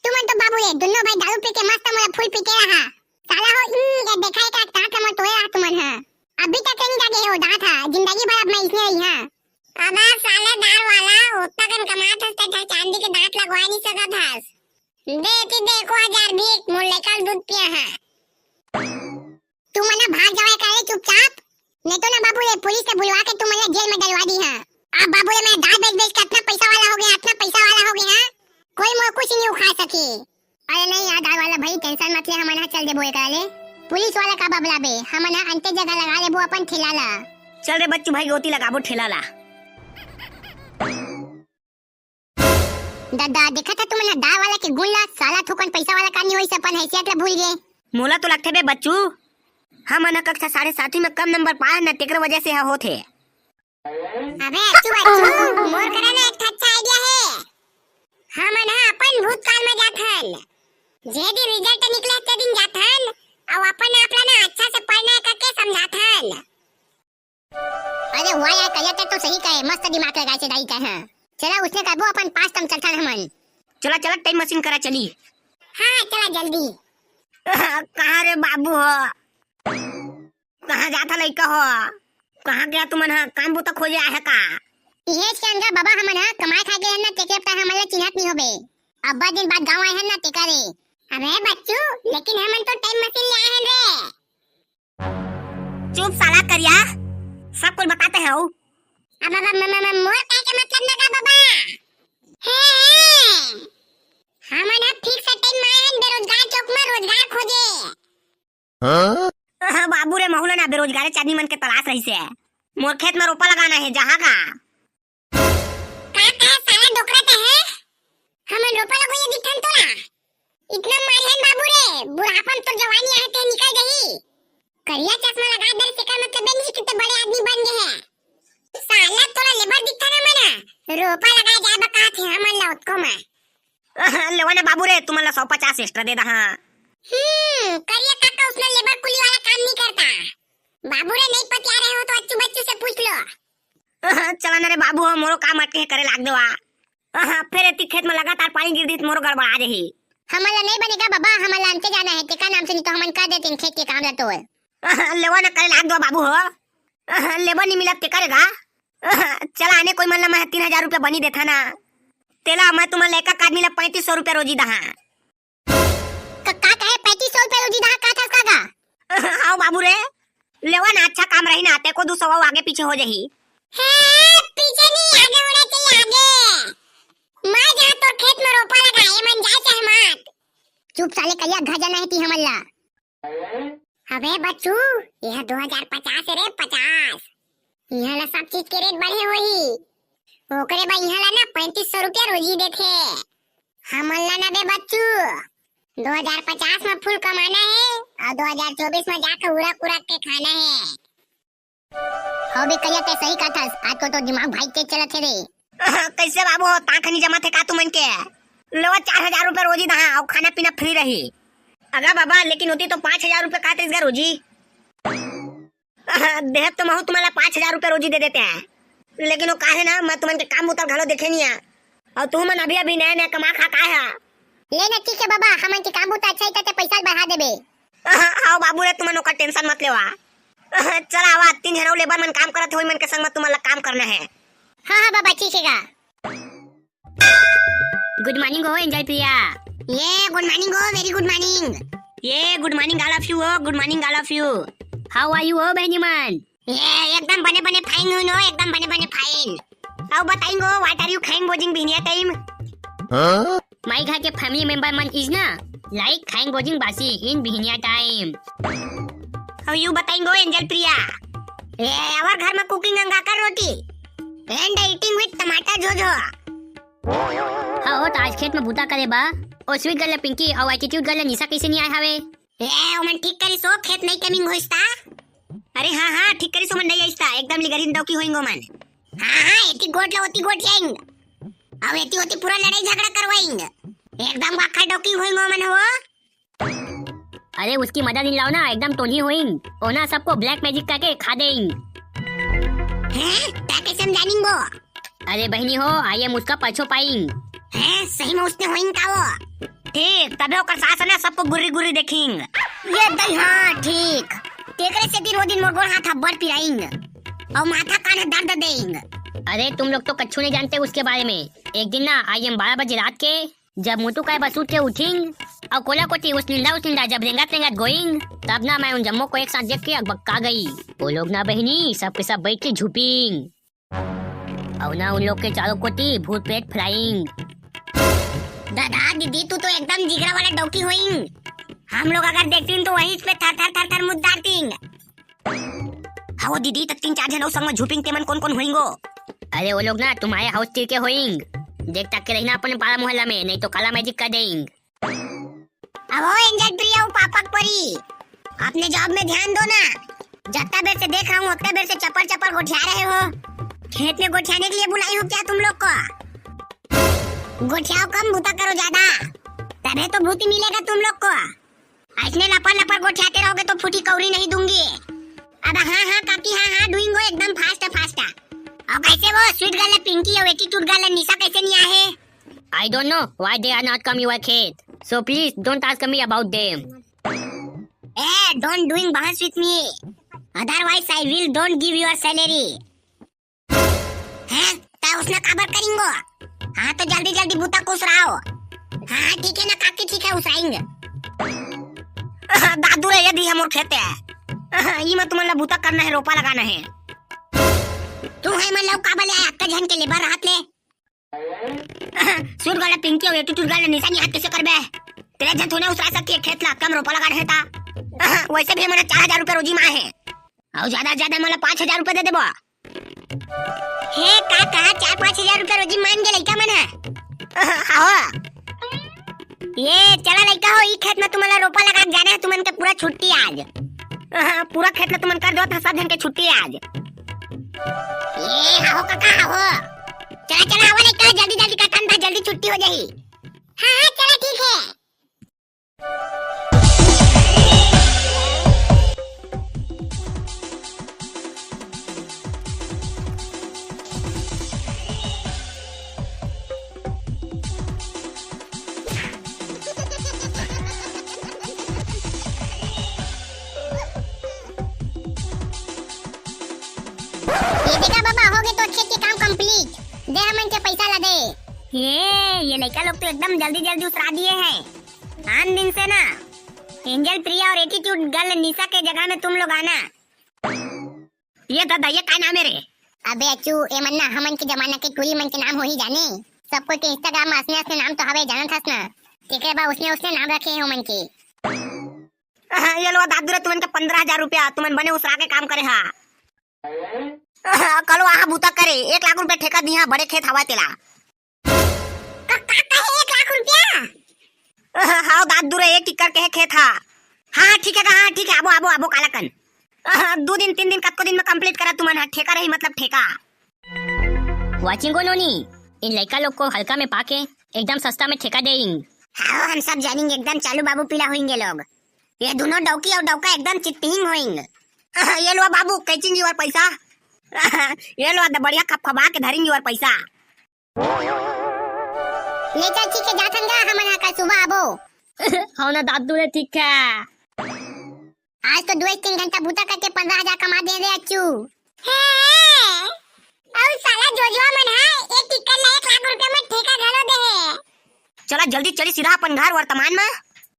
तुमन तो बाबू रे, दुनो भाई दारू पी के मस्त मोला फुल पीटे रहा। साला हो, ई ये देखा एक आंख दांत हमर तोड़े रहा तुमन ह। अभी तक नहीं जागे हो दांत ह, जिंदगी भर अब मैं इसने रही हां। अबे साले दार वाला, ओतका कन कमात हस त चांदी के दांत लगवा नहीं सकत हस। दे ती दे एको हजार भी, मोर लइका ल दूध पिया है। तुमन ह भाग जावे का रे चुपचाप, नहीं तो ना बाबू रे पुलिस से बुलवा के तुमन ल जेल में डलवा दी है। अब बाबू रे मैं दाल बेच बेच के अतना पैसा वाला हो गया, अतना पैसा वाला हो गया, कोई मोर कुछ नहीं उखाड़ सके। अरे नहीं यार दाल वाला भाई, tension मत ले, हमन ह चल देबो एकरा ले। पुलिस वाला का बबला बे, हमन ह अंते जगह लगा लेबो अपन ठेला ला। चल रे बच्चू भाई, ओती लगाबो ठेला ला। ददा, देखत ह तुमन ह दाल वाला के गुण ला, साला थोकन पैसा वाला का नहीं होइस, अपन हैसियत ला भूल गे। मोला तो लगथे बे बच्चू, हमन ह कक्षा साढ़े सातवीं में कम नंबर पाए न, तेकर वजह से ह होथे। अबे अच्छू बच्चू, मोर करा ना एक ठा अच्छा idea हे। हमन ह अपन भूतकाल में जाथन, जे दिन result निकले ते दिन जाथन, अउ अपन आप ला ना अच्छा से पढ़ना करके समझाथन। अरे वाह यार, करिया तैं तो सही कहे, मस्त दिमाग लगाए से दाई तैं ह। चला उसने करबो, अपन पास तम चलथन हमन। चला, चला, time machine करा चली। हाँ, चला जल्दी। कहाँ रे बाबू हो? कहाँ जाथा लइका हो? कहाँ गया तुमन ह? काम बूता खोजे आए ह का? इहेच के अंदर बाबा हमन ह कमाए खाए के हन ना, तेके अब तैं हमन ला चिन्हत नहीं होबे। अब्बा दिन बाद गाँव आए हन ना, तेका रे। अबे बच्चू, लेकिन हमन तो time machine ले आए हन रे। चुप साला करिया, सब कुछ बताते हैं। अब, अब, म, म, म, मोर कहे के मतलब ना का बाबा? हे, हे, हमन ह fix time में आए हन बेरोजगार चौक में रोजगार खोजे। हाँ? हाँ, बाबू रे, महू ला ना बेरोजगार आदमी मन के तलाश रहिसे। मोर खेत में रोपा लगाना हे, जहाँ का। का कहे साला डोकरा ते हे? हमन रोपा लगोइया दिखथन तोला? इतना मारिहन बाबू रे, बुढ़ापा में तोर जवानी आहे ते निकल जही। करिया चश्मा लगा दे, तेकर मतलब ये नहीं कि ते बड़े आदमी बन गए हे। साला तोला labour दिखथन हमन, रोपा लगाए जाए बर कहाथे हमन ला ओतको में। लेवा ना बाबू रे, तुमन ला सौ पचास extra दे दहा। हम्म, करिया काका उसने labour कुली वाला काम नहीं करता। बाबू रे, नहीं पतिया रहे हो तो अच्छू बच्चू से पूछ लो। चला ना रे बाबू, मोरो काम अटके हे, करे लाग देवा। फिर एती खेत में लगातार पानी गिर दिस, मोरो गड़बड़ा जही। हमन ला नहीं बनेगा बाबा, हमन ला अंते जाना हे, तेका नाम से नहीं तो हमन कर देते खेत के काम ला तो। लेवा ना करे लाग देवा बाबू हो। लेबर नहीं मिलत ते करेगा। चला आने कोई मन ला मैं तीन हजार रुपया बनी देथा ना। तेला मैं तुमन ला एक एक आदमी ला पैंतीस सौ रुपया रोजी दहा। क-, का कहे पैंतीस सौ रुपया रोजी दहा का थस काका? आओ बाबू रे, लेवा ना अच्छा काम रही ना, तेको दू सौ आगे पीछे हो जाही। हे, पीछे नहीं, आगे होना चाहिए, आगे। मैं जहाँ तोर खेत में रोपा लगाए, मन जाए चाहे मत। चुप साले करिया, घर जाना हे ती हमन ला। अबे बच्चू, यह दो हजार पचास हे रे, पचास। इहाँ ला सब चीज के rate बढ़े होही। ओकरे बर इहाँ ला ना पैंतीस सौ रुपया रोजी देथे। हमन ला ना बे बच्चू, दो हजार पचास में full कमाना हे अउ दो हजार चौबीस में जाके उरक उरक के खाना हे। हो बे करिया, तैं सही कहथस, आजकल तो दिमाग भाई तेज चलत हे रे। कइसे बाबू हो, तांख नइ जमत हे का तुमन के? लेवा चार हजार रुपया रोजी दहा अउ खाना पीना free रही। अगा बाबा, लेकिन ओती तो पाँच हजार रुपया कहत रहिस गा रोजी। देहब तो महू तुमन ला पाँच हजार रुपया रोजी दे देतेंव, लेकिन वो काहे ना, मैं तुमन के काम बुता घलो देखे नइ आ। अउ तुमन अभी अभी नया नया कमा खा का हा? ले ना, ठीक हे बाबा, हमन के काम बुता अच्छा हे, त पैसा बढ़ा देबे। हाव बाबू रे, तुमन ओकर tension मत लेवा। चल आवा, तीन झन अउ labour मन काम करत हे, ओही मन के संग म तुमन ला काम करना हे। हाँ, हाँ बाबा, ठीक हे गा। Good morning हो एंजल प्रिया। ये good morning हो, very good morning। ये good morning all of you हो, good morning all of you। How are you हो बहिनी मन? ये एकदम बने बने fine हूँ नो, एकदम बने बने fine। अउ बताइंगो, what are you खाइंग बोजिंग बिहनिया time? हाँ? My घर के family member मन is ना like खाइंग बोजिंग बासी in बिहनिया time। अउ you बताइंगो एंजल प्रिया। ये our घर में cooking अंगाकर रोटी and eating with टमाटर झोझो। हाँ हो, त आज खेत में बूता करे बा। ओ sweet girl पिंकी अउ attitude girl निशा कइसे नइ आए हवे? ए, ओमन ठीक करिस हो, खेत नइ कमिंग होइस ता। अरे हाँ, हाँ, ठीक करिस, ओमन नइ आइस ता, एकदम लिगरिन डौकी होइंग ओमन। हाँ, हाँ, एती गोठ ला ओती गोठियाइंग। अउ एती ओती पूरा लड़ाई झगड़ा करवाइंग। एकदम वाखा डौकी होइंग ओमन हो। अरे उसकी mother in law ना एकदम टोनी होइंग। ओ ना सबको black magic करके खा देइंग। हैं? तैं कइसे समझानिंग वो? अरे बहिनी हो, I am उसका पछो पाइंग। हैं, सही में उसने होइंग का वो? ठीक, तभे ओकर सास ना सबको गुर्री गुर्री देखिंग। ये दई, हाँ, ठीक। तेकरे सेती रोज दिन मोर गोड़ हाथ अब्बड़ पिराइंग। अउ माथा कान ह दर्द देइंग। अरे तुम लोग तो कच्छू नहीं जानते उसके बारे में। एक दिन ना I am बारह बजे रात के जब मोटू काय बस उठ के उठिंग अउ कोला कोती उस निंदा उस निंदा जब रेंगत रेंगत गोइंग, तब ना मैं उन जम्मो को एक साथ देख के अकबक्का गई। वो लोग ना बहिनी सब के सब बैठ के झुपिंग। अउ ना उन लोग के चारों कोती भूत प्रेत flying। दादा दीदी, तू तो एकदम जिगरा वाला डौकी होइंग। हम लोग अगर देखतीन तो वहीं पे थर थर थर थर मुद्दारतीन। हाँ वो दीदी, त तीन चार झन अउ संग में झुपिंग, तेमन कोन कोन होइंगो? अरे वो लोग ना तुम्हारे house तीर के होइंग। देख तक के रहिना अपने पारा मोहल्ला में, नहीं तो काला magic कर देइंग। अब हो एंजल प्रिया, वो पापक परी, अपने job में ध्यान दो ना। जत्ता बेर से देख रहा हूँ, उतना बेर से चप्पल चप्पल गोठिया रहे हो। खेत में गोठियाने के लिए बुलाई हूँ क्या तुम लोग को? गोठियाओ कम, बूता करो ज्यादा, तभे तो भूती मिलेगा तुम लोग को। ऐसने लपर लपर गोठियाते रहोगे तो फूटी कौड़ी नहीं दूंगी। अब हाँ हाँ काकी, हाँ हाँ, doing वो एकदम fast fast। अउ कइसे वो sweet girl पिंकी अउ attitude girl निशा कइसे नइ आए हे? I don't know why they are not come your खेत। So please don't ask me about them। A, don't doing बहस with me, otherwise I will don't give your salary। हैं? तैं उसने काबर करिंगो? हाँ, तो जल्दी जल्दी बूता को उसराओ। हाँ, ठीक है ना काकी, ठीक है, उसराइंगे। दादू रे, ये दी है मोर खेत है। ई में तुमन ला बूता करना है, रोपा लगाना है। तू है मन लौका बले आया, अक्का झन के लेबर रहत ले। सूट वाला पिंकी और एटीट्यूड वाला निशानी हाथ कैसे करबे? तेरे झन थोड़ा उसरा सकती है खेत ला, कम रोपा लगा रहे था। वैसे भी हमारा चार हजार रुपया रोजी माँ है। और ज्यादा से ज्यादा मतलब पाँच हजार रुपया दे देबो। हे काका, चार पाँच हजार रुपया रोजी मान के लइका मन है। हाँ। ये चला लइका हो, ई खेत में तुमन ला रोपा लगा के जाना है, तुमन के पूरा छुट्टी आज। हाँ, पूरा खेत में तुमन कर दो, सब झन के छुट्टी आज। ये हाहो काका, हाहो। चला, चला, आवा लइका, जल्दी, जल्दी कटन बा, जल्दी छुट्टी हो जाही। हाँ, हाँ, चला, ठीक है। ये देखा बाबा, हो गए तो खेत के काम complete। दे हमन के पैसा ला दे। ये, ये लइका लोग तो एकदम जल्दी जल्दी उसरा दिए हैं। आन दिन से ना, एंजल प्रिया और एटीट्यूड गर्ल निशा के जगह में तुम लोग आना। ये दादा, ये का नाम है रे? अबे अच्चू, ए मन ना हमन के जमाना के टूरी मन के नाम होही जाने। सब कोई के Instagram में असने असने नाम तो हवे, जानत हस ना। तेकरे बाद उसने उसने नाम रखे हैं ओमन के। ये लो दादू रे, तुमन के पंद्रह हजार रुपया, तुमन बने उसरा के काम करे हा। कलो आहा बूता करे, एक लाख रुपया ठेका दिहा, बड़े खेत हवा तेला। का, का, का है एक लाख रुपया? हाव दादू रे, एक एकड़ के हे खेत हा। हाँ, हाँ, ठीक हे गा, हाँ, ठीक हे, आबो, आबो, आबो, काला कन। दू दिन, तीन दिन, कतको दिन में complete करा तुमन हा, ठेका रही, मतलब ठेका। वाचिंगो नोनी, इन लइका लोग को हल्का में पाके एकदम सस्ता में ठेका देइंग। हाँ, हम सब जानिंग, एकदम चालू बाबू पीला होइंगे लोग। ये दोनों डौकी और डौका एकदम चित्तहीन होइंग। ये लो बाबू, कैचिंग और पैसा। ये लो, द बढ़िया खपखपा के धरिंग और पैसा। ले चल, ठीक हे, जाथन गा, हमन हा कल सुबह आबो। हव ना दादू रे, ठीक हे। आज तो दो तीन घंटा बूता करके पन्द्रह हजार कमा दे रे अच्छू। हे, अउ साला जोजवा मन हा एक एकड़ ला एक लाख रुपया में ठेका घलो दे हे। चला जल्दी चली सीधा अपन घर वर्तमान में,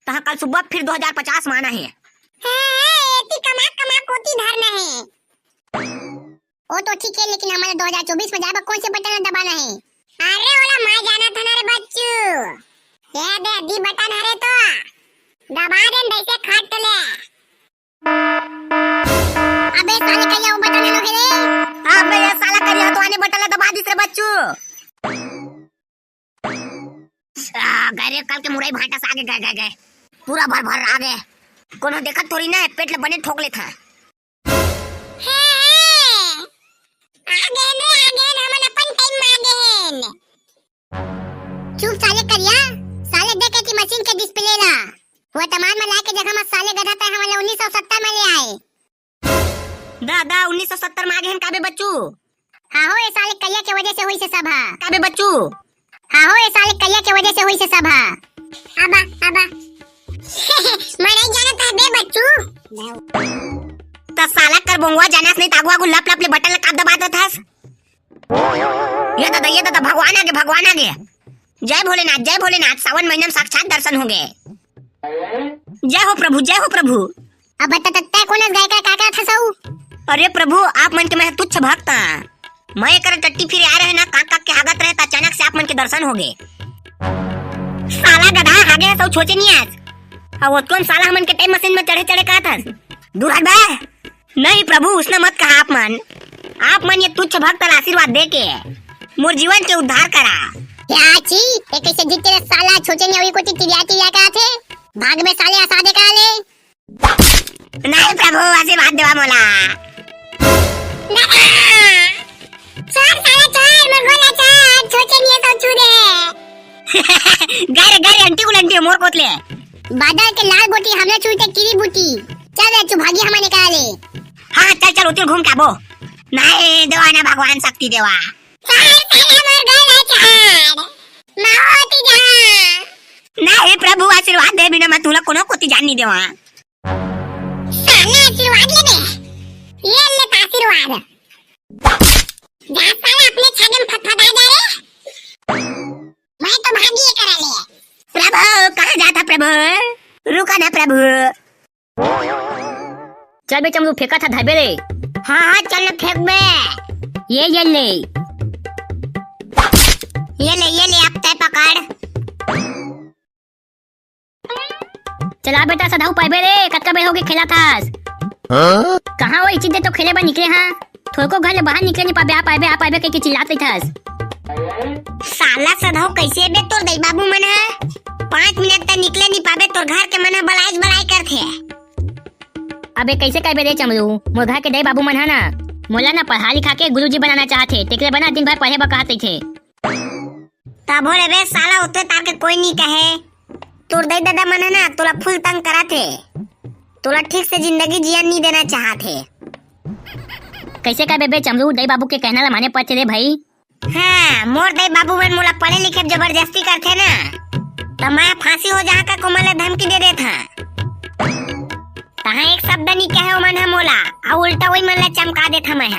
तहाँ कल सुबह फिर दो हजार पचास में आना हे। हे, एती कमा कमा कोती धरना हे। ओ तो ठीक हे, लेकिन हमन ला दो हजार चौबीस में जाए बर कौन से बटन ला दबाना हे? अरे ओला मैं जानत हन रे बच्चू। ये दे दी बटन हरे तो दबा देन, दैसे खट ले। अबे साले करिया, वो बटन ला लो रे। अबे ये साला करिया तो आने बटन ला दबा दिस रे बच्चू। आ, गए रे, कल के मुरई भांटा से आगे गए, गए, गए। पूरा भर भर आगे। कोनो देखत थोड़ी ना हे, पेट ला बने ठोक लेत हे। हे, आ गेन रे, आ गेन, हमन अपन time में आ गेन। चुप साले करिया, साले देख एती मशीन के display ला। वर्तमान में लाए के जगह में साले गधा तैं हमन ला उन्नीस सौ सत्तर में ले आए। दादा, उन्नीस सौ सत्तर में आ गेन का बे बच्चू? हाँ हो, ये साले करिया के वजह से होइस हे सब हा। का बे बच्चू? हाँ हो, ये साले करिया के वजह से होइस हे सब हा। अबा, अबा। मैं नहीं जानत हँव बे बच्चू। त साला कर बोंगवा जानस नहीं, त आगू आगू लप लप ले बटन ला काबर दबा देत हस? ये दादा, ये दादा, भगवान आगे, भगवान आगे। जय भोलेनाथ, जय भोलेनाथ, सावन महीना में साक्षात दर्शन होगे। जय हो प्रभु, जय हो प्रभु। अब बता, त-, तैं कोन अस गाय का, का, का था सऊ? अरे प्रभु, आप मन के मैं तुच्छ भक्त हाँ। मैं एकर टट्टी फिरे आ रहे ना, काक काक के हागत रहे, त अचानक से आप मन के दर्शन होगे। साला गधा, हागे हस अउ छोचे नहीं आस। अब ओतकोन साला हमन के time machine में चढ़े चढ़े का था? दूर हट बे। नहीं प्रभु, उसने मत कहा आप मन। आप मन ये तुच्छ भक्त ला आशीर्वाद दे के मोर जीवन के उद्धार करा। क्या छी? ये कैसे जीते रे साला, छोचे नहीं अभी कोती तिरिया तिरिया का थे? भाग में साले, असा दे का ले। नहीं प्रभु, आशीर्वाद देवा मोला। दादा! छोड़ साला, छोड़, मोर गोला छोड़, छोटे निये तो छू दे। गए रे, गए रे, अंटी गुलंटी मोर कोतले। बादर के लाल गोटी हमला छुइते किरी बूटी। चल रे, चुभागी हमन निकाले। हाँ, चल, चल, उतिर घूम के आबो। नहीं, देवा ना भगवान शक्ति देवा। सार साला मोर गोला छोड़। माओ ती जा। नहीं प्रभु, आशीर्वाद दे बिना मैं तुला कोनो कोती जान नहीं देवा। साला आशीर्वाद ले बे। ये ले त आशीर्वाद। जा साला अपने छागे में फतफता जा रे। मैं तो भागी ये करा ले। प्रभु, कहाँ जाथा प्रभु? रुका ना प्रभु। चल बे चमरू, फेंकत हा धरबे रे। हाँ, हाँ, चल ना फेंक बे। ये, ये ले। ये ले, ये ले, अब तैं पकड़। चला बेटा, सधाऊ पाइबे रे, कतका बेर होगे खेलत हस? हाँ? कहाँ वो इचित दे तो खेले बर निकले हाँ? थोरको घर ले बाहर निकले नहीं पाबे, आ पाइबे, आ पाइबे कहिके चिल्लात रहिथस। साला सधाऊ कैसे बे तोर दई बाबू मन ह? पाँच मिनट तक निकले नहीं पाबे, तोर घर के मन ह बलाइस बलाई करथे। अबे कैसे कहबे रे चमरू, मोर घर के दई बाबू मन ह ना, मोला ना पढ़ा लिखा के गुरुजी बनाना चाहथे, तेकरे बर ना दिन भर पढ़े बर कहत रहिथे। तभो रे बे साला, ओतने तार के कोई नी कहे। तोर दई ददा मन ह ना तोला फुल तंग करत हे, तोला ठीक से जिंदगी जियन नी देना चाहत हे। कैसे का बेबे चमरू, दई बाबू के कहना ला माने पड़थे रे भाई। हाँ, मोर दई बाबू मन मोला पढ़े लिखे जबरदस्ती करथे ना, त मैं फांसी हो जाहा का कोमल ला धमकी दे देत हा। तहाँ एक शब्द नी कहे ओमन ह मोला, अउ उल्टा वही मन ला चमका देत हँव मैं ह।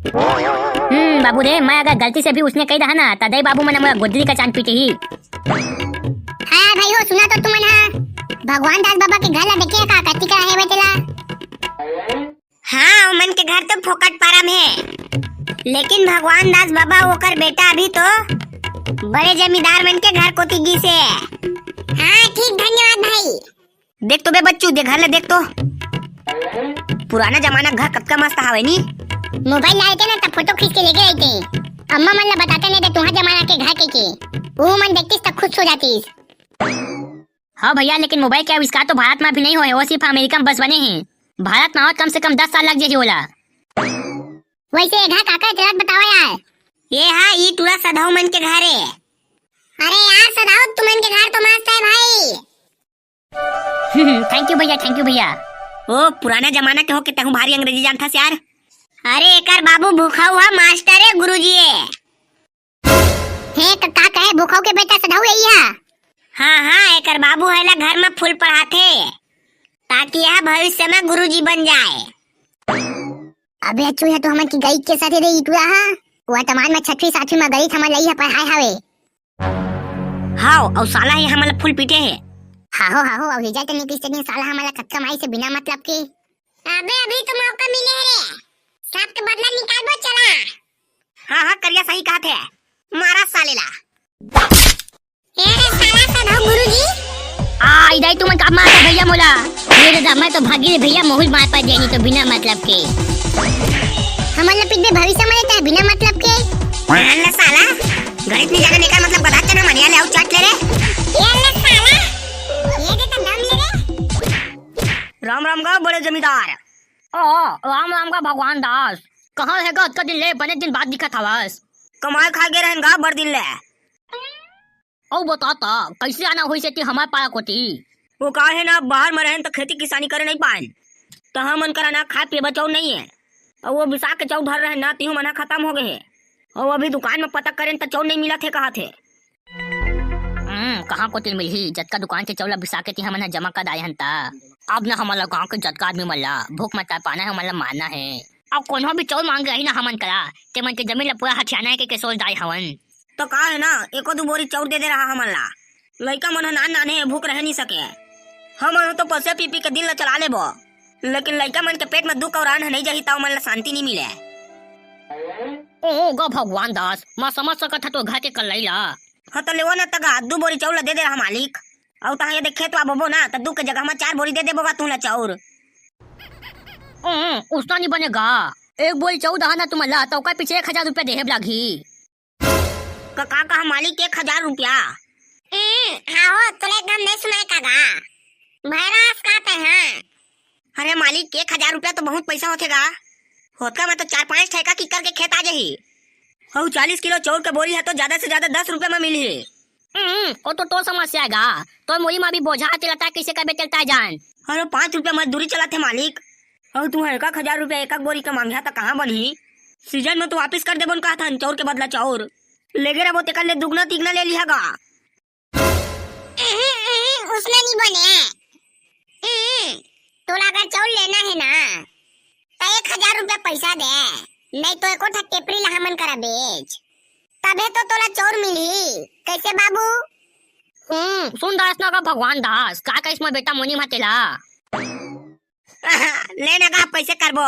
हम्म, बाबू रे, मैं अगर गलती से भी उसने कही रहा ना, त दई बाबू मन ह मोला गोदली का चांद पीटही। हाँ भाई हो, सुना तो तुमन ह, भगवान दास बाबा के घर ला देखे का, कति का हे बे तेला? हाँ, ओमन के घर तो फोकट पारा में हे, लेकिन भगवान दास बाबा ओकर बेटा अभी तो बड़े जमींदार मन के घर कोती गिस हे। हाँ, ठीक, धन्यवाद भाई। देख तो बे बच्चू, दे घर ले देख तो। पुराना जमाना घर कतका मस्त हावय नी। मोबाइल लाए थे ना, तब फोटो खींच के लेके आए थे। अम्मा मन ला बताते नहीं थे तुम्हारा जमाना के घर के के। वो मन देखतीस तब खुश हो जातीस। हाँ भैया, लेकिन मोबाइल के आविष्कार तो भारत में अभी नहीं होए, वो सिर्फ अमेरिका में बस बने हैं। भारत में आवत कम से कम दस साल लग जाही ओला। वैसे ए घा काकर चलत बतावा यार। ये हा ई टूरा सधऊ मन के घर हे। अरे यार सधऊ, तुमन के घर तो मस्त है भाई। Thank you भैया, thank you भैया। ओ पुराना जमाना के होके तहूं भारी अंग्रेजी जानथस यार। अरे एकर बाबू भूखऊ हा मास्टर हे गुरुजी हे। हे क-, का कहे भूखऊ के बेटा सधऊ यही हा? हाँ हाँ, एकर बाबू हे ला घर में फुल पढ़ाथे ताकि यह भविष्य में गुरुजी बन जाए। अबे अच्छू, ये तो हमन की गई के साथे रे इटुआ हा। वर्तमान में छठवीं सातवीं में गई हमन लई हा पढ़ाए हवे। हाव, अउ साला हे हमन ला फुल पीटे हे। हाहो हाहो, अउ रिजल्ट निकलिस ते दिन साला हमन ला कतका मारिस हे बिना मतलब के। अबे अभी तो मौका मिले हे रे, सबके बदला निकालबो चला। हाँ हाँ, करिया सही कहत हे, मारा साले ला। ए रे साला सधऊ गुरुजी। आ, इधर तुमन का मारता भैया मोला। ये रे, मैं तो भागी रे भैया, मोहुल मार पा जानी तो बिना मतलब के। हमन ला पिटबे भविष्य में लेता है बिना मतलब के। अल्लाह साला, गणित नहीं जाने का मतलब गधा चना मानिया ले, आओ चाट ले रे। ये ले साला, ये दे तो दम ले रे। राम राम गा बड़े जमींदार। ओ, राम राम गा भगवान दास। कहाँ हे गा अतका दिन ले, बने दिन बाद दिखत हवस। कमाए खाए गे रहन गा बड़ दिन ले। अउ बता त, कइसे आना होइस एती हमर पारा कोती? वो का हे ना, बाहर म रहेन त खेती किसानी करे नइ पाएन। त हमन करा ना खाए पिए बर चाउर नइ हे। अउ वो बिसा के चाउर धर रहेन ना, तिहू मन ह खतम हो गे हे। अउ अभी दुकान म पता करेन त चाउर नइ मिलत हे कहत हे। हम्म, कहाँ कोती मिलही? जतका दुकान के चाउर ल बिसा के तिहा मन ह जमा कर आए हन त। अब न हमन ल गाँव के जतका आदमी मन ल भूख म तरपाना हे, हमन ल मारना हे। अब कोनो भी चाउर मांगे आही ना हमन करा, ते मन के जमीन ल पूरा हथियाना हे के, के सोच डारे हवन। तो का हे ना, एको दू बोरी चाउर दे दे रहा हमन ला। लइका मन ह नान नान हे, भूख रह नइ सके। हमन ह तो पसे पी पी के दिन ल चला लेबो, लेकिन लइका मन के पेट म दुख अउ रान ह नइ जाही, त ओमन ला शांति नइ मिले। ओ गा भगवान दास, मैं समझ सकत ह तो घर के कल्लई ला। हाँ तो लेवो ना तगा, दू बोरी चाउर ला दे दे रहा मालिक। अउ तहाँ ये देख खेत वा बोबो ना, त दू के जगह म चार बोरी दे देबो गा तुमला चाउर। ओ, उसना नइ बने गा। एक बोरी चाउर दहा ना तुमन ला, त ओकर पीछे एक हजार रुपया देहे बर लागही। का, का कहा मालिक, एक हजार रुपया? हम्म, हाँ हो, तोला एकदम नहीं सुनाए का गा? भैरास का ते हाँ। अरे मालिक, एक हजार रुपया तो बहुत पैसा होथे गा। होतका में तो चार पांच ठेका किकर के खेत आ जाही। अउ चालीस किलो चाउर के बोरी ह तो ज्यादा से ज्यादा दस रुपया में मिलही। हम्म, ओ तो तोर समस्या हे गा। तोर मुड़ी म अभी बोझा हे, तेला तैं कइसे करबे, तेला तैं जान। अरे पांच रुपया मजदूरी चलत हे मालिक। अउ तुंहर एक एक हजार रुपया एक एक बोरी के मांगिहा त कहाँ बनही? सीजन में तो वापिस कर देबो न कहत हन, चाउर के बदला चाउर। लेगे रहिबो तेकर ले दुगना तिगना ले लिहा गा। अहं, अहं, उसने नहीं बने। अहं, तोला अगर चाउर लेना हे ना, त एक हजार रुपया पैसा दे, नहीं तो एको ठा टेपरी ला हमन करा बेच। तभे तो तोला चाउर मिलही। कइसे बाबू? हम्म, सुन दास ना का भगवान दास, का कहिस मोर बेटा मोनी मा तेला? ले ना गा, पैसे करबो।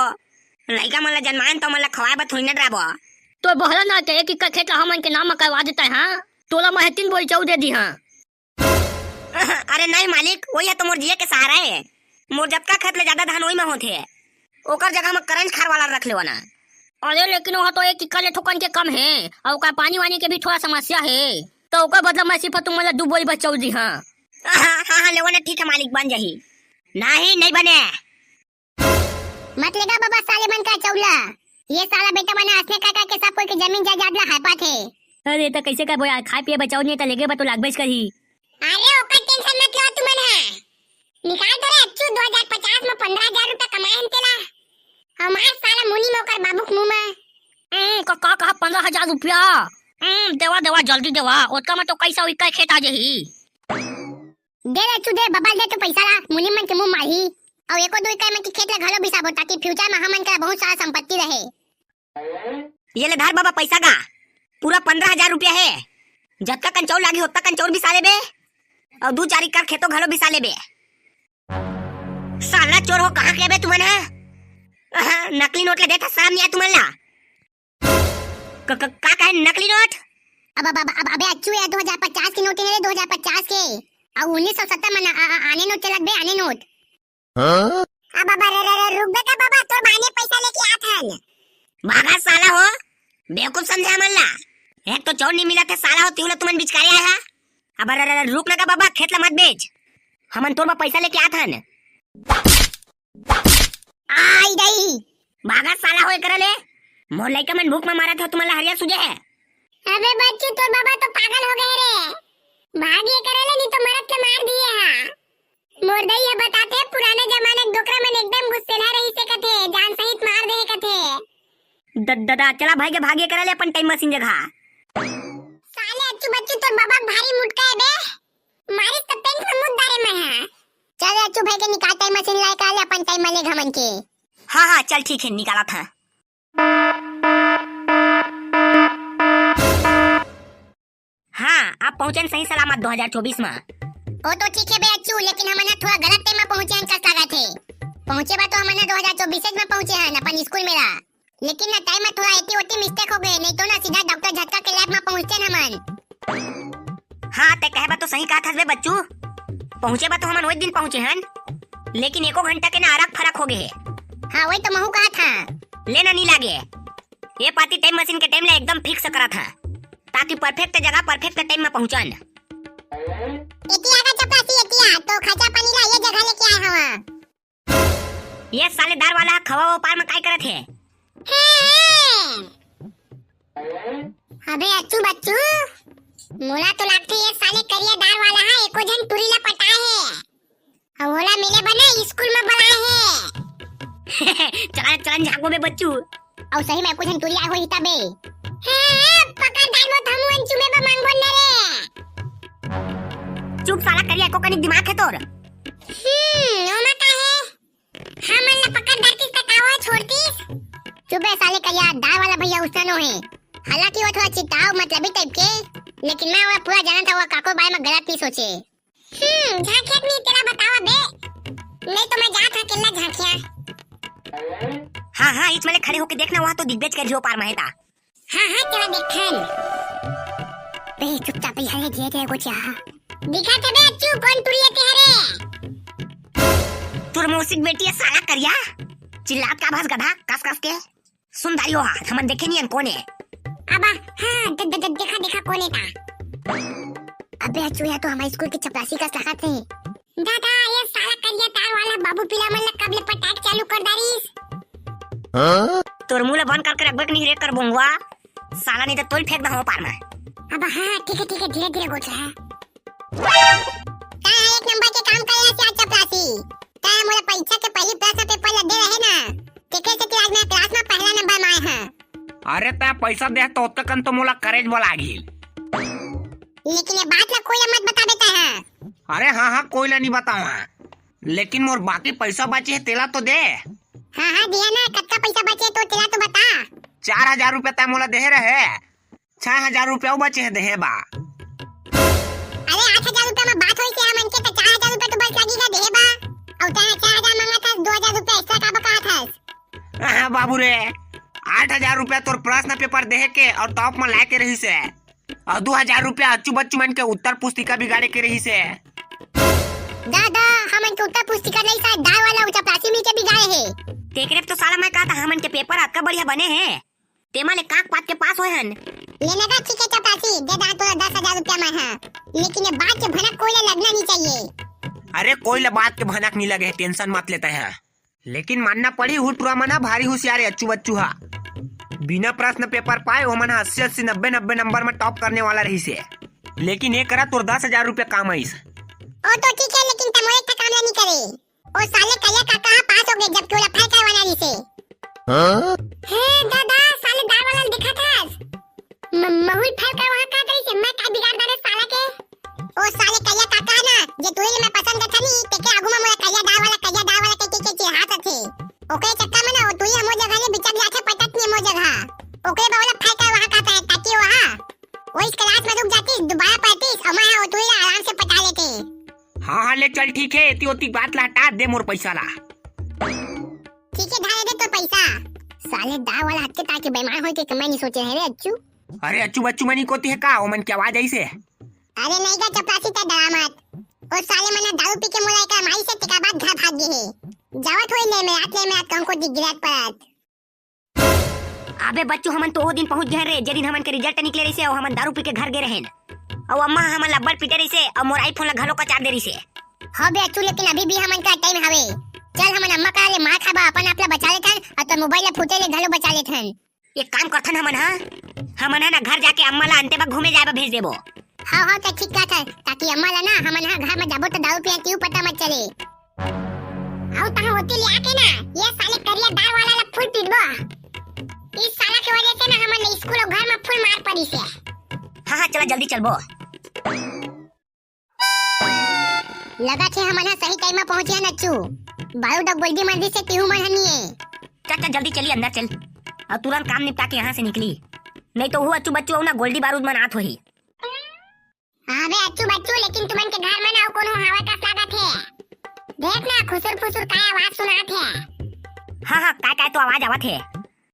लइका मन ला जनमायन त मन ला खवाए बर थोड़ी ना डराबो। तो बहरा ना के एक इक्का खेत ला हमन के नाम म करवा देता है, हाँ? तोला मैं तीन बोरी चाउर दे दी, हाँ। अरे नहीं मालिक, वही है तो मोर जिए के सहारा है। मोर जतका खेत ले ज्यादा धान वही में होथे। ओकर जगह में करंज खार वाला रख लेवा ना। अरे लेकिन वो तो एक इक्का ले ठोकन के कम है, अउ ओकर पानी वानी के भी थोड़ा समस्या है, तो ओकर बदला मैं सिर्फ तुमन ला दू बोरी बस चाउर दी, हाँ। हाँ, हाँ, हाँ, लेवा ना, ठीक है मालिक, बन जाही। नहीं, नहीं बने। मत लेगा बाबा साले मन का चौला। ये साला बेटा मन असने का करके सब कोई के जमीन जायदाद ला हाय पाथे। अरे त कैसे करबो यार, खाए पिए बचाओ नहीं त लेगे बा तो लागबेच करही। अरे ओकर टेंशन मत लो तुमन है। निकाल दे रे अच्छू, दो हज़ार पचास में पन्द्रह हज़ार रुपया कमाए हन तेला। हमार साला मुनी में ओकर बाबू के मुंह में। हम्म, का, का कहा पन्द्रह हज़ार रुपया? हम्म, देवा, देवा, जल्दी देवा। ओतका में तो कई सौ इक्का खेत आ जाही। दे रे अच्छू दे, बबल दे तो पैसा ला, मुनी मन के मुंह मारही। अउ एको दू इक्का मन के खेत ला घलो बिसाबो, ताकि फ्यूचर में हमन करा बहुत सारा संपत्ति रहे। ये ले धर बाबा पैसा गा, पूरा पन्द्रह हज़ार रुपया है। जतका कन चाउर लागी, ओतका कन चाउर बिसा लेबे, अउ दू चार इक्का खेतो घलो बिसा लेबे। साला चोर हो, कहाँ के बे तुमन ह? अहा, नकली नोट ले देता, शर्म नहीं आय तुमन ला? क-, क-, का कहे नकली नोट? अब, अब, अब, अब, अबे अच्छू यार, दो हज़ार पचास के नोट है रे, दो हज़ार पचास के। अउ उन्नीस सौ सत्तर में ना, आ, आ, आने नोट चलत बे, आने नोट। हाँ? अब, अब, रे, रे, रे, रुक बे का बाबा, तोर बाने पैसा लेके आत हन। भागा साला हो, बेवकूफ समझे हमन ला। एक तो चाउर नहीं मिलत हे साला हो, तिहू ला तुमन बिचकारे आए हा। अब, रे, रे, रे, रुक ना का बाबा, खेत ला मत बेच। हमन तोर बर पैसा लेके आत हन। आई दई, भागा साला होए करे ले। मोर लइका मन भूख म मारत हो, तुमन ला हरिया सूझे हे? अबे बच्चू, तोर बाबा तो पागल हो गए रे। भाग ये करे ले, नहीं तो मरत के मार दिए हा। मोर दई ह बताथे, पुराना जमाना के डोकरा मन एकदम गुस्सेला रहिसे कथे, जान सहित मार दे हे कथे। द-, ददा, चला भाई के भाग ये करे ले अपन टाइम मशीन जगह। साले अच्छू बच्चू, तोर बाबा के भारी मुटका है बे। मारिस त पेंट में मुद डारे मैं हा। चल अच्छू भाई के निकाल टाइम मशीन लाए का ले अपन टाइम में ले घमन के। हाँ, हाँ, चल ठीक है, निकाला था। हाँ, आप पहुँचन सही सलामत दो हज़ार चउबीस में। ओ तो ठीक है बे अच्छू, लेकिन हमन ह थोड़ा गलत टाइम में पहुँचे हन कस लागत हे। पहुँचे बा तो हमन ह दो हज़ार चउबीस में पहुँचे हन अपन स्कूल में ला। लेकिन ना टाइम में थोड़ा एटी ओटी मिस्टेक हो गए, नहीं तो ना सीधा डॉक्टर झटका के लैब में पहुँचते न हमन। हाँ, ते कहे बा तो सही कहा था बे बच्चू। पहुँचे बा तो हमन वही दिन पहुँचे हन, लेकिन एको घंटा के ना अरक फरक हो गए हे। हाँ, वही तो महू कहा था। लेना नहीं लागे। ये पाती टाइम मशीन के टाइम ला एकदम फिक्स करा था, ताकि परफेक्ट जगह परफेक्ट टाइम में पहुँचन। एतिया का चपरासी एतिया, तो खर्चा पानी ला ये जगह लेके आए हवा। ये साले दार वाला ह खवा वो पार में काय करत हे? अबे अच्छू बच्चू, मोला तो लागथे ये साले करिया दार वाला ह एको झन टुरी ला पटाए हे। अउ ओला मिले बर ना स्कूल में बुलाए हे। चलन, चलन झांको बे बच्चू। अउ सही में एको झन टुरी आए होही तबे। हे, पकड़ डालबो त हमू मन चुमे बर मांगबो न रे। चुप साला करिया, एको कनिक दिमाग हे तोर? हम्म, ओमा का हे? हमन ला पकड़ डारतिस त का हुआ छोड़तिस? चुप बे साले करिया, दार वाला भैया उसना नो हे। हालांकि वो थोड़ा चिताऊ मतलबी टाइप के, लेकिन मैं वो पूरा जानत हंव, वो काको बारे में गलत नहीं सोचे। हम्म, झांकिया के नहीं तेला बतावा बे। नहीं तो मैं जात हंव अकेला झांकिया। हाँ, हाँ, इच मले खड़े होके देखना, वहाँ तो दिग्गज कर जो पार में हे ता। हाँ, हाँ, चला देखन। बे, चुपचाप यहाँ ले, धीरे धीरे कुछ यहाँ। दिखा थे बे, अच्छू, कौन टुरी हे तेरे? तोर मौसी के बेटी हे साला करिया। चिल्लात का भास गधा, कस कस के। सुन दाई हो हाथ, हमन देखे नहीं हन कोन हे। अबा, हाँ, द-, द-, द-, देखा, देखा कोन हे ता। अबे अच्छू, या तो हमारे स्कूल के चपरासी कस लागत हे। दादा, ये साला करिया तार वाला बाबू पीला मन ला कब ले पटाक चालू कर डारिस? तोर मुंह ला बंद करके रखबे कि नहीं रे कर बोंगवा? साला नहीं तो तोल फेंक दहूं पार में। अब हाँ, ठीक है, ठीक है, धीरे धीरे गोठिया। तैं एक नंबर के काम करे हस यार चपरासी। तैं मोला परीक्षा के पहली प्रश्न पेपर ला दे रहे ना, तेकर सेती आज मैं क्लास में पहला नंबर में आए हंव। अरे तैं पैसा दे तो ओतकन तो मोला करेज बोला गिल। लेकिन ये बात ला कोई ला मत बताबे तैं हा। अरे हाँ हाँ, कोई ला नहीं बतावा, लेकिन मोर बाकी पैसा बचे हे तेला तो दे। हाँ हाँ, दिया ना, कतका पैसा बचे हे तो तेला तो बता। चार हजार रुपया तैं मोला देहे रहे, छह हजार रुपया अउ बचे हे देहे बा। अरे आठ हजार रुपया में बात होई से हमन के, तो चार हजार रुपया तो बस लगी गा देहे बा। अउ तैं छह हजार मांगत हस, दो हजार रुपया एक्स्ट्रा का बकात हस? हाँ बाबू रे, आठ हजार रुपया तोर प्रश्न पेपर देहे के अउ टॉप में लाए के रहिस हे, अउ दो हजार रुपया अच्छू बच्चू मन के उत्तर पुस्तिका बिगाड़े के रहिस हे। दादा, हमन के उत्तर पुस्तिका नहीं, शायद दार वाला अउ चपरासी मिल के बिगाड़े हे। तेकरे तो साला मैं कहा था, हमन के पेपर अतका बढ़िया बने हे, तेमा ले काक पात के पास होए हन। लेना का ठीक है चपरासी, दे दा तोला दस हजार रुपया मैं हा, लेकिन ये बात के भनक कोई ला लगना नहीं चाहिए। अरे कोई ला बात के भनक नहीं लगे, टेंशन मत लेते हैं। लेकिन मानना पड़ी, हुटुरा मन ह भारी होशियार हे, अच्छू बच्चू हा। बिना प्रश्न पेपर पाए ओमन ह अस्सी अस्सी, नब्बे नब्बे नंबर में टॉप करने वाला रहिस हे। लेकिन ये करा तोर दस हजार रुपया काम आइस। ओ तो ठीक है, लेकिन तमो एक ठा काम ला नहीं करे। ओ साले करिया काका ह पास हो गए, जबकि ओला फेल करवाना रहिस हे। हाँ? हे दादा, साले दार वाला दिखा था। म-, महुल फेल करवा का तरी से मैं का बिगाड़ डारे साला के? ओ साले करिया काका ना, जे टुरी ल मैं पसंद करथन नी, तेके आगू म मोला करिया दार वाला, करिया दार वाला कहि के चिढ़ात रथे। ओकरे चक्कर में ना ओ टुरी ह मोर जगह ले बिचक जाथे, पटत नहीं मोर जगह। ओकरे बर ओला फेल करवा का तरी, ताकि ओहा ओइस क्लास में रुक जातिस, दोबारा पढ़तिस, अउ मैं ह ओ टुरी ल आराम से पटा लेते। हाँ हाँ, ले चल ठीक है, एती ओती बात ला हटा दे मोर पैसा ला। ठीक है, धारे दे तो पैसा। साले दार वाला हत्ते ताकि बेईमान होई के मैं नहीं सोचे है रे अच्छू। अरे अच्छू बच्चू मनी कोती है का? ओमन के आवाज आई से। अरे नहीं गा चपरासी, तैं डरा मत। ओ साले मन ह दारू पी के मोला एकर मारी से तेकर बाद घर भाग गे हे। जावत होई ले में आत, ले में आत कहूं को दिख गिरत परत। अबे बच्चू, हमन तो ओ दिन पहुंच गए रे, जे दिन हमन के रिजल्ट निकले रहिसे अउ हमन दारू पी के घर गे रहेन। अउ अम्मा ह हमन ला अब्बड़ पीटे रहिसे अउ मोर आईफोन ला घलो कचार दे रहिसे। हाँ बे अच्छू, लेकिन अभी भी हमन का टाइम हवे। चल, हमन अम्मा करा ले मार खाबा, अपन आप ला बचा लेथन, अउ तोर मोबाइल ला फूटे ले घलो बचा लेथन। एक काम करथन हमन हा, हमन हा ना घर जाके अम्मा ला अंते बा घूमे जाए बा भेज देबो। हाँ, हाँ, त ठीक कहत हस, ताकि अम्मा ला ना हमन हा घर में जाबो त दारू पिए केहू पता मत चले। अउ तहाँ ओती ले आके ना, ये साले करिया दार वाला ला फुल पीटबो। इस साला के वजह से ना हमन ला स्कूल अउ घर में फुल मार पड़ी से। हाँ, हाँ, चला जल्दी चलबो। लगत हे हमन ह सही टाइम म पहुंचे हन अच्छू। बारूद अउ गोल्डी मन से तिहू मन ह निये। चल, चल, जल्दी चली, अंदर चल। अउ तुरंत काम निपटा के यहाँ से निकली। नहीं तो वो अच्छू बच्चू अउ ना गोल्डी बारूद मन आत होही। अबे अच्छू बच्चू, लेकिन तुमन के घर में ना अउ कोनो हवा कस लागत हे। देख ना, खुसुर फुसुर काय आवाज सुनात हे। हाँ, हाँ, काय, काय तो आवाज आवत हे।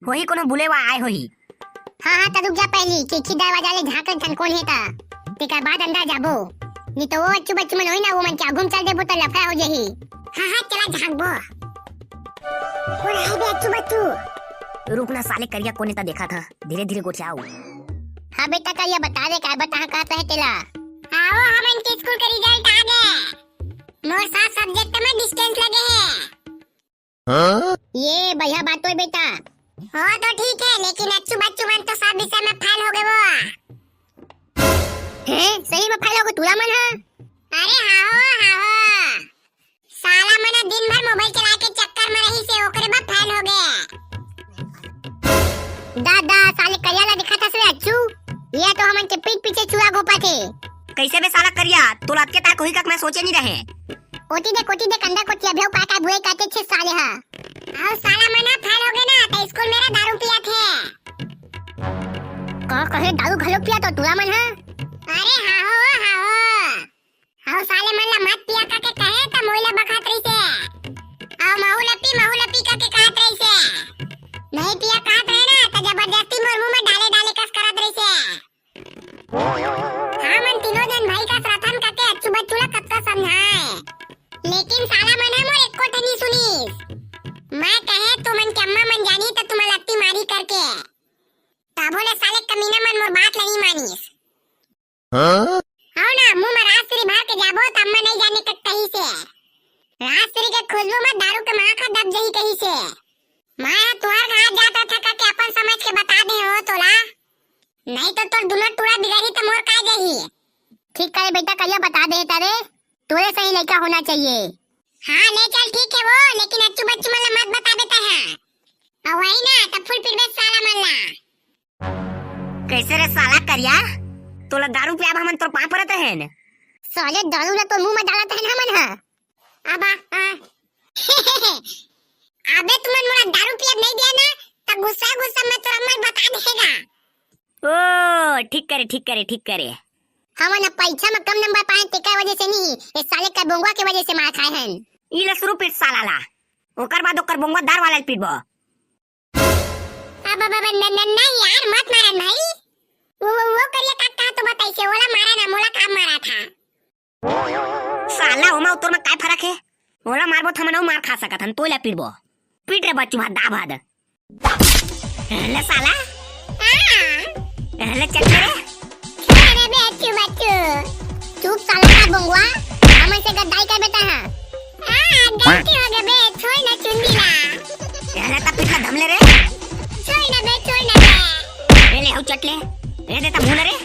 होही कोनो बुलेवा आए होही। हाँ, हाँ, त रुक जा पहिली, खिड़की दरवाजा ले झांक लेथन कोन हे त। तेकर बाद अंदर जाबो। नी तो वो अच्छू बच्चू मन होही ना, वो मन के आगू म चल देबो त लफड़ा हो जाही। हाँ, हाँ, चला झांकबो। कोन आए बे अच्छू बच्चू? रुक ना साले करिया कोन हे त देखत हंव, धीरे धीरे गोठियाव। हाँ बेटा करिया बता दे, काय बताहूं कहत रहे तेला। हाँ वो हमन के स्कूल के रिजल्ट आ गे। मोर सात सब्जेक्ट में डिस्टेंस लगे हे। हाँ? ये बढ़िया बात तो हे बेटा। हो तो ठीक हे, लेकिन अच्छू बच्चू मन तो सब विषय में फेल हो गे वो। हैं? सही में फेल हो गे टूरा मन ह? अरे हाँ हो, हाँ हो। साला मन ह दिन भर मोबाइल चलाए के चक्कर में रहिसे, ओकरे बर फेल हो गे। दा, दा, साले करिया ला दिखत हस रे अच्छू? ये तो हमन के पीठ पीछे छुरा घोपत हे। कैसे बे साला करिया? तोला अतके ताक होही कक मैं सोचे नहीं रहे। ओती देख, ओती देख, अंदर कोती अभी काय काय बुआई करत हे साले ह। अउ साला मन ह फेल हो गे ना, त स्कूल में रा दारू पियत हे। का कहे, दारू घलो पियत हे टूरा मन ह? अरे हाँ हो, हाँ हो। अउ साले मन ला मत पिया कके कहे त मोइला बखात रहिसे। अउ महू ला पी, महू ला पी कके कहत रहिसे। नहीं पिया कहत रहे ना, त जबरदस्ती मोर मुंह में डाले डाले कस करत रहिसे। हमन तीनों जन भाई कस रथन कके अच्छू बच्चू ला कतका समझाए, लेकिन साला मन ह मोर एको ठन नी सुनिस। मैं कहे तुमन के अम्मा मन जानी त तुमन लत्ती मारी करके। तभो ले साले कमीना मन मोर बात ला नी मानिस। हाँ? हव ना, मुंह में राजश्री भर के जाबो त अम्मा नहीं जाने कक कहिसे। राजश्री के खुशबू में दारू के माखा दब जही कहिसे। मैं तुहर घर जात रथंव कके अपन समझ के बता दे हो तोला। नहीं तो तोर दुनो टूरा बिगड़ही त मोर का जही। ठीक करे बेटा, कहिया बता दे तारे, तोरे सही लइका होना चाहिए। हाँ ले चल ठीक हे वो, लेकिन अच्छू बच्चू मन ला मत बताबे तैं हा। अउ वही ना त फुल पिटबे साला मन ला। कैसे रे साला करिया, तोला दारू पियाब हमन तोर पाँव परत रहेन। साले दारू ला तोर मुंह में डालत रहेन हमन हा। अब आ, आ। अबे तुमन मोला दारू पियब नहीं दिया ना, त गुस्सा गुस्सा में तोर अम्मा ल बता देगा। ओ ठीक करे, ठीक करे, ठीक करे। हमन ह परीक्षा में कम नंबर पाए तेकर वजह से नहीं, ये साले का बोंगवा के वजह से मार खाए हन। ई ले शुरू पीट साला ला, ओकर बाद ओकर बोंगवा दार वाला ल पीटबो। अब, अब, अब, न, न, नहीं यार, मत मारन भाई। वो, वो, वो करिया काका तो बताइसे, ओला मारा ना, मोला का मारा था। साला, ओमा अउ तोर में काय फरक हे? ओला मारबो त हमन अउ मार खा सकत हन, तोला पीटबो। पीट रे बच्चू भाद, दा भाद। ले साला। हाँ। ले चल रे। छोड़ रे बे, अच्छू बच्चू। चुप साला का बोंगवा, हमन से गद्दारी कर बेटा हा। हाँ, गलती हो गे बे, छोड़ ना चुंदी ला। ले त पीट ला धमले रे। छोड़ ना बे, छोड़ ना बे। ए ले, हऊ चट ले। ए दे त मुंह ले रे।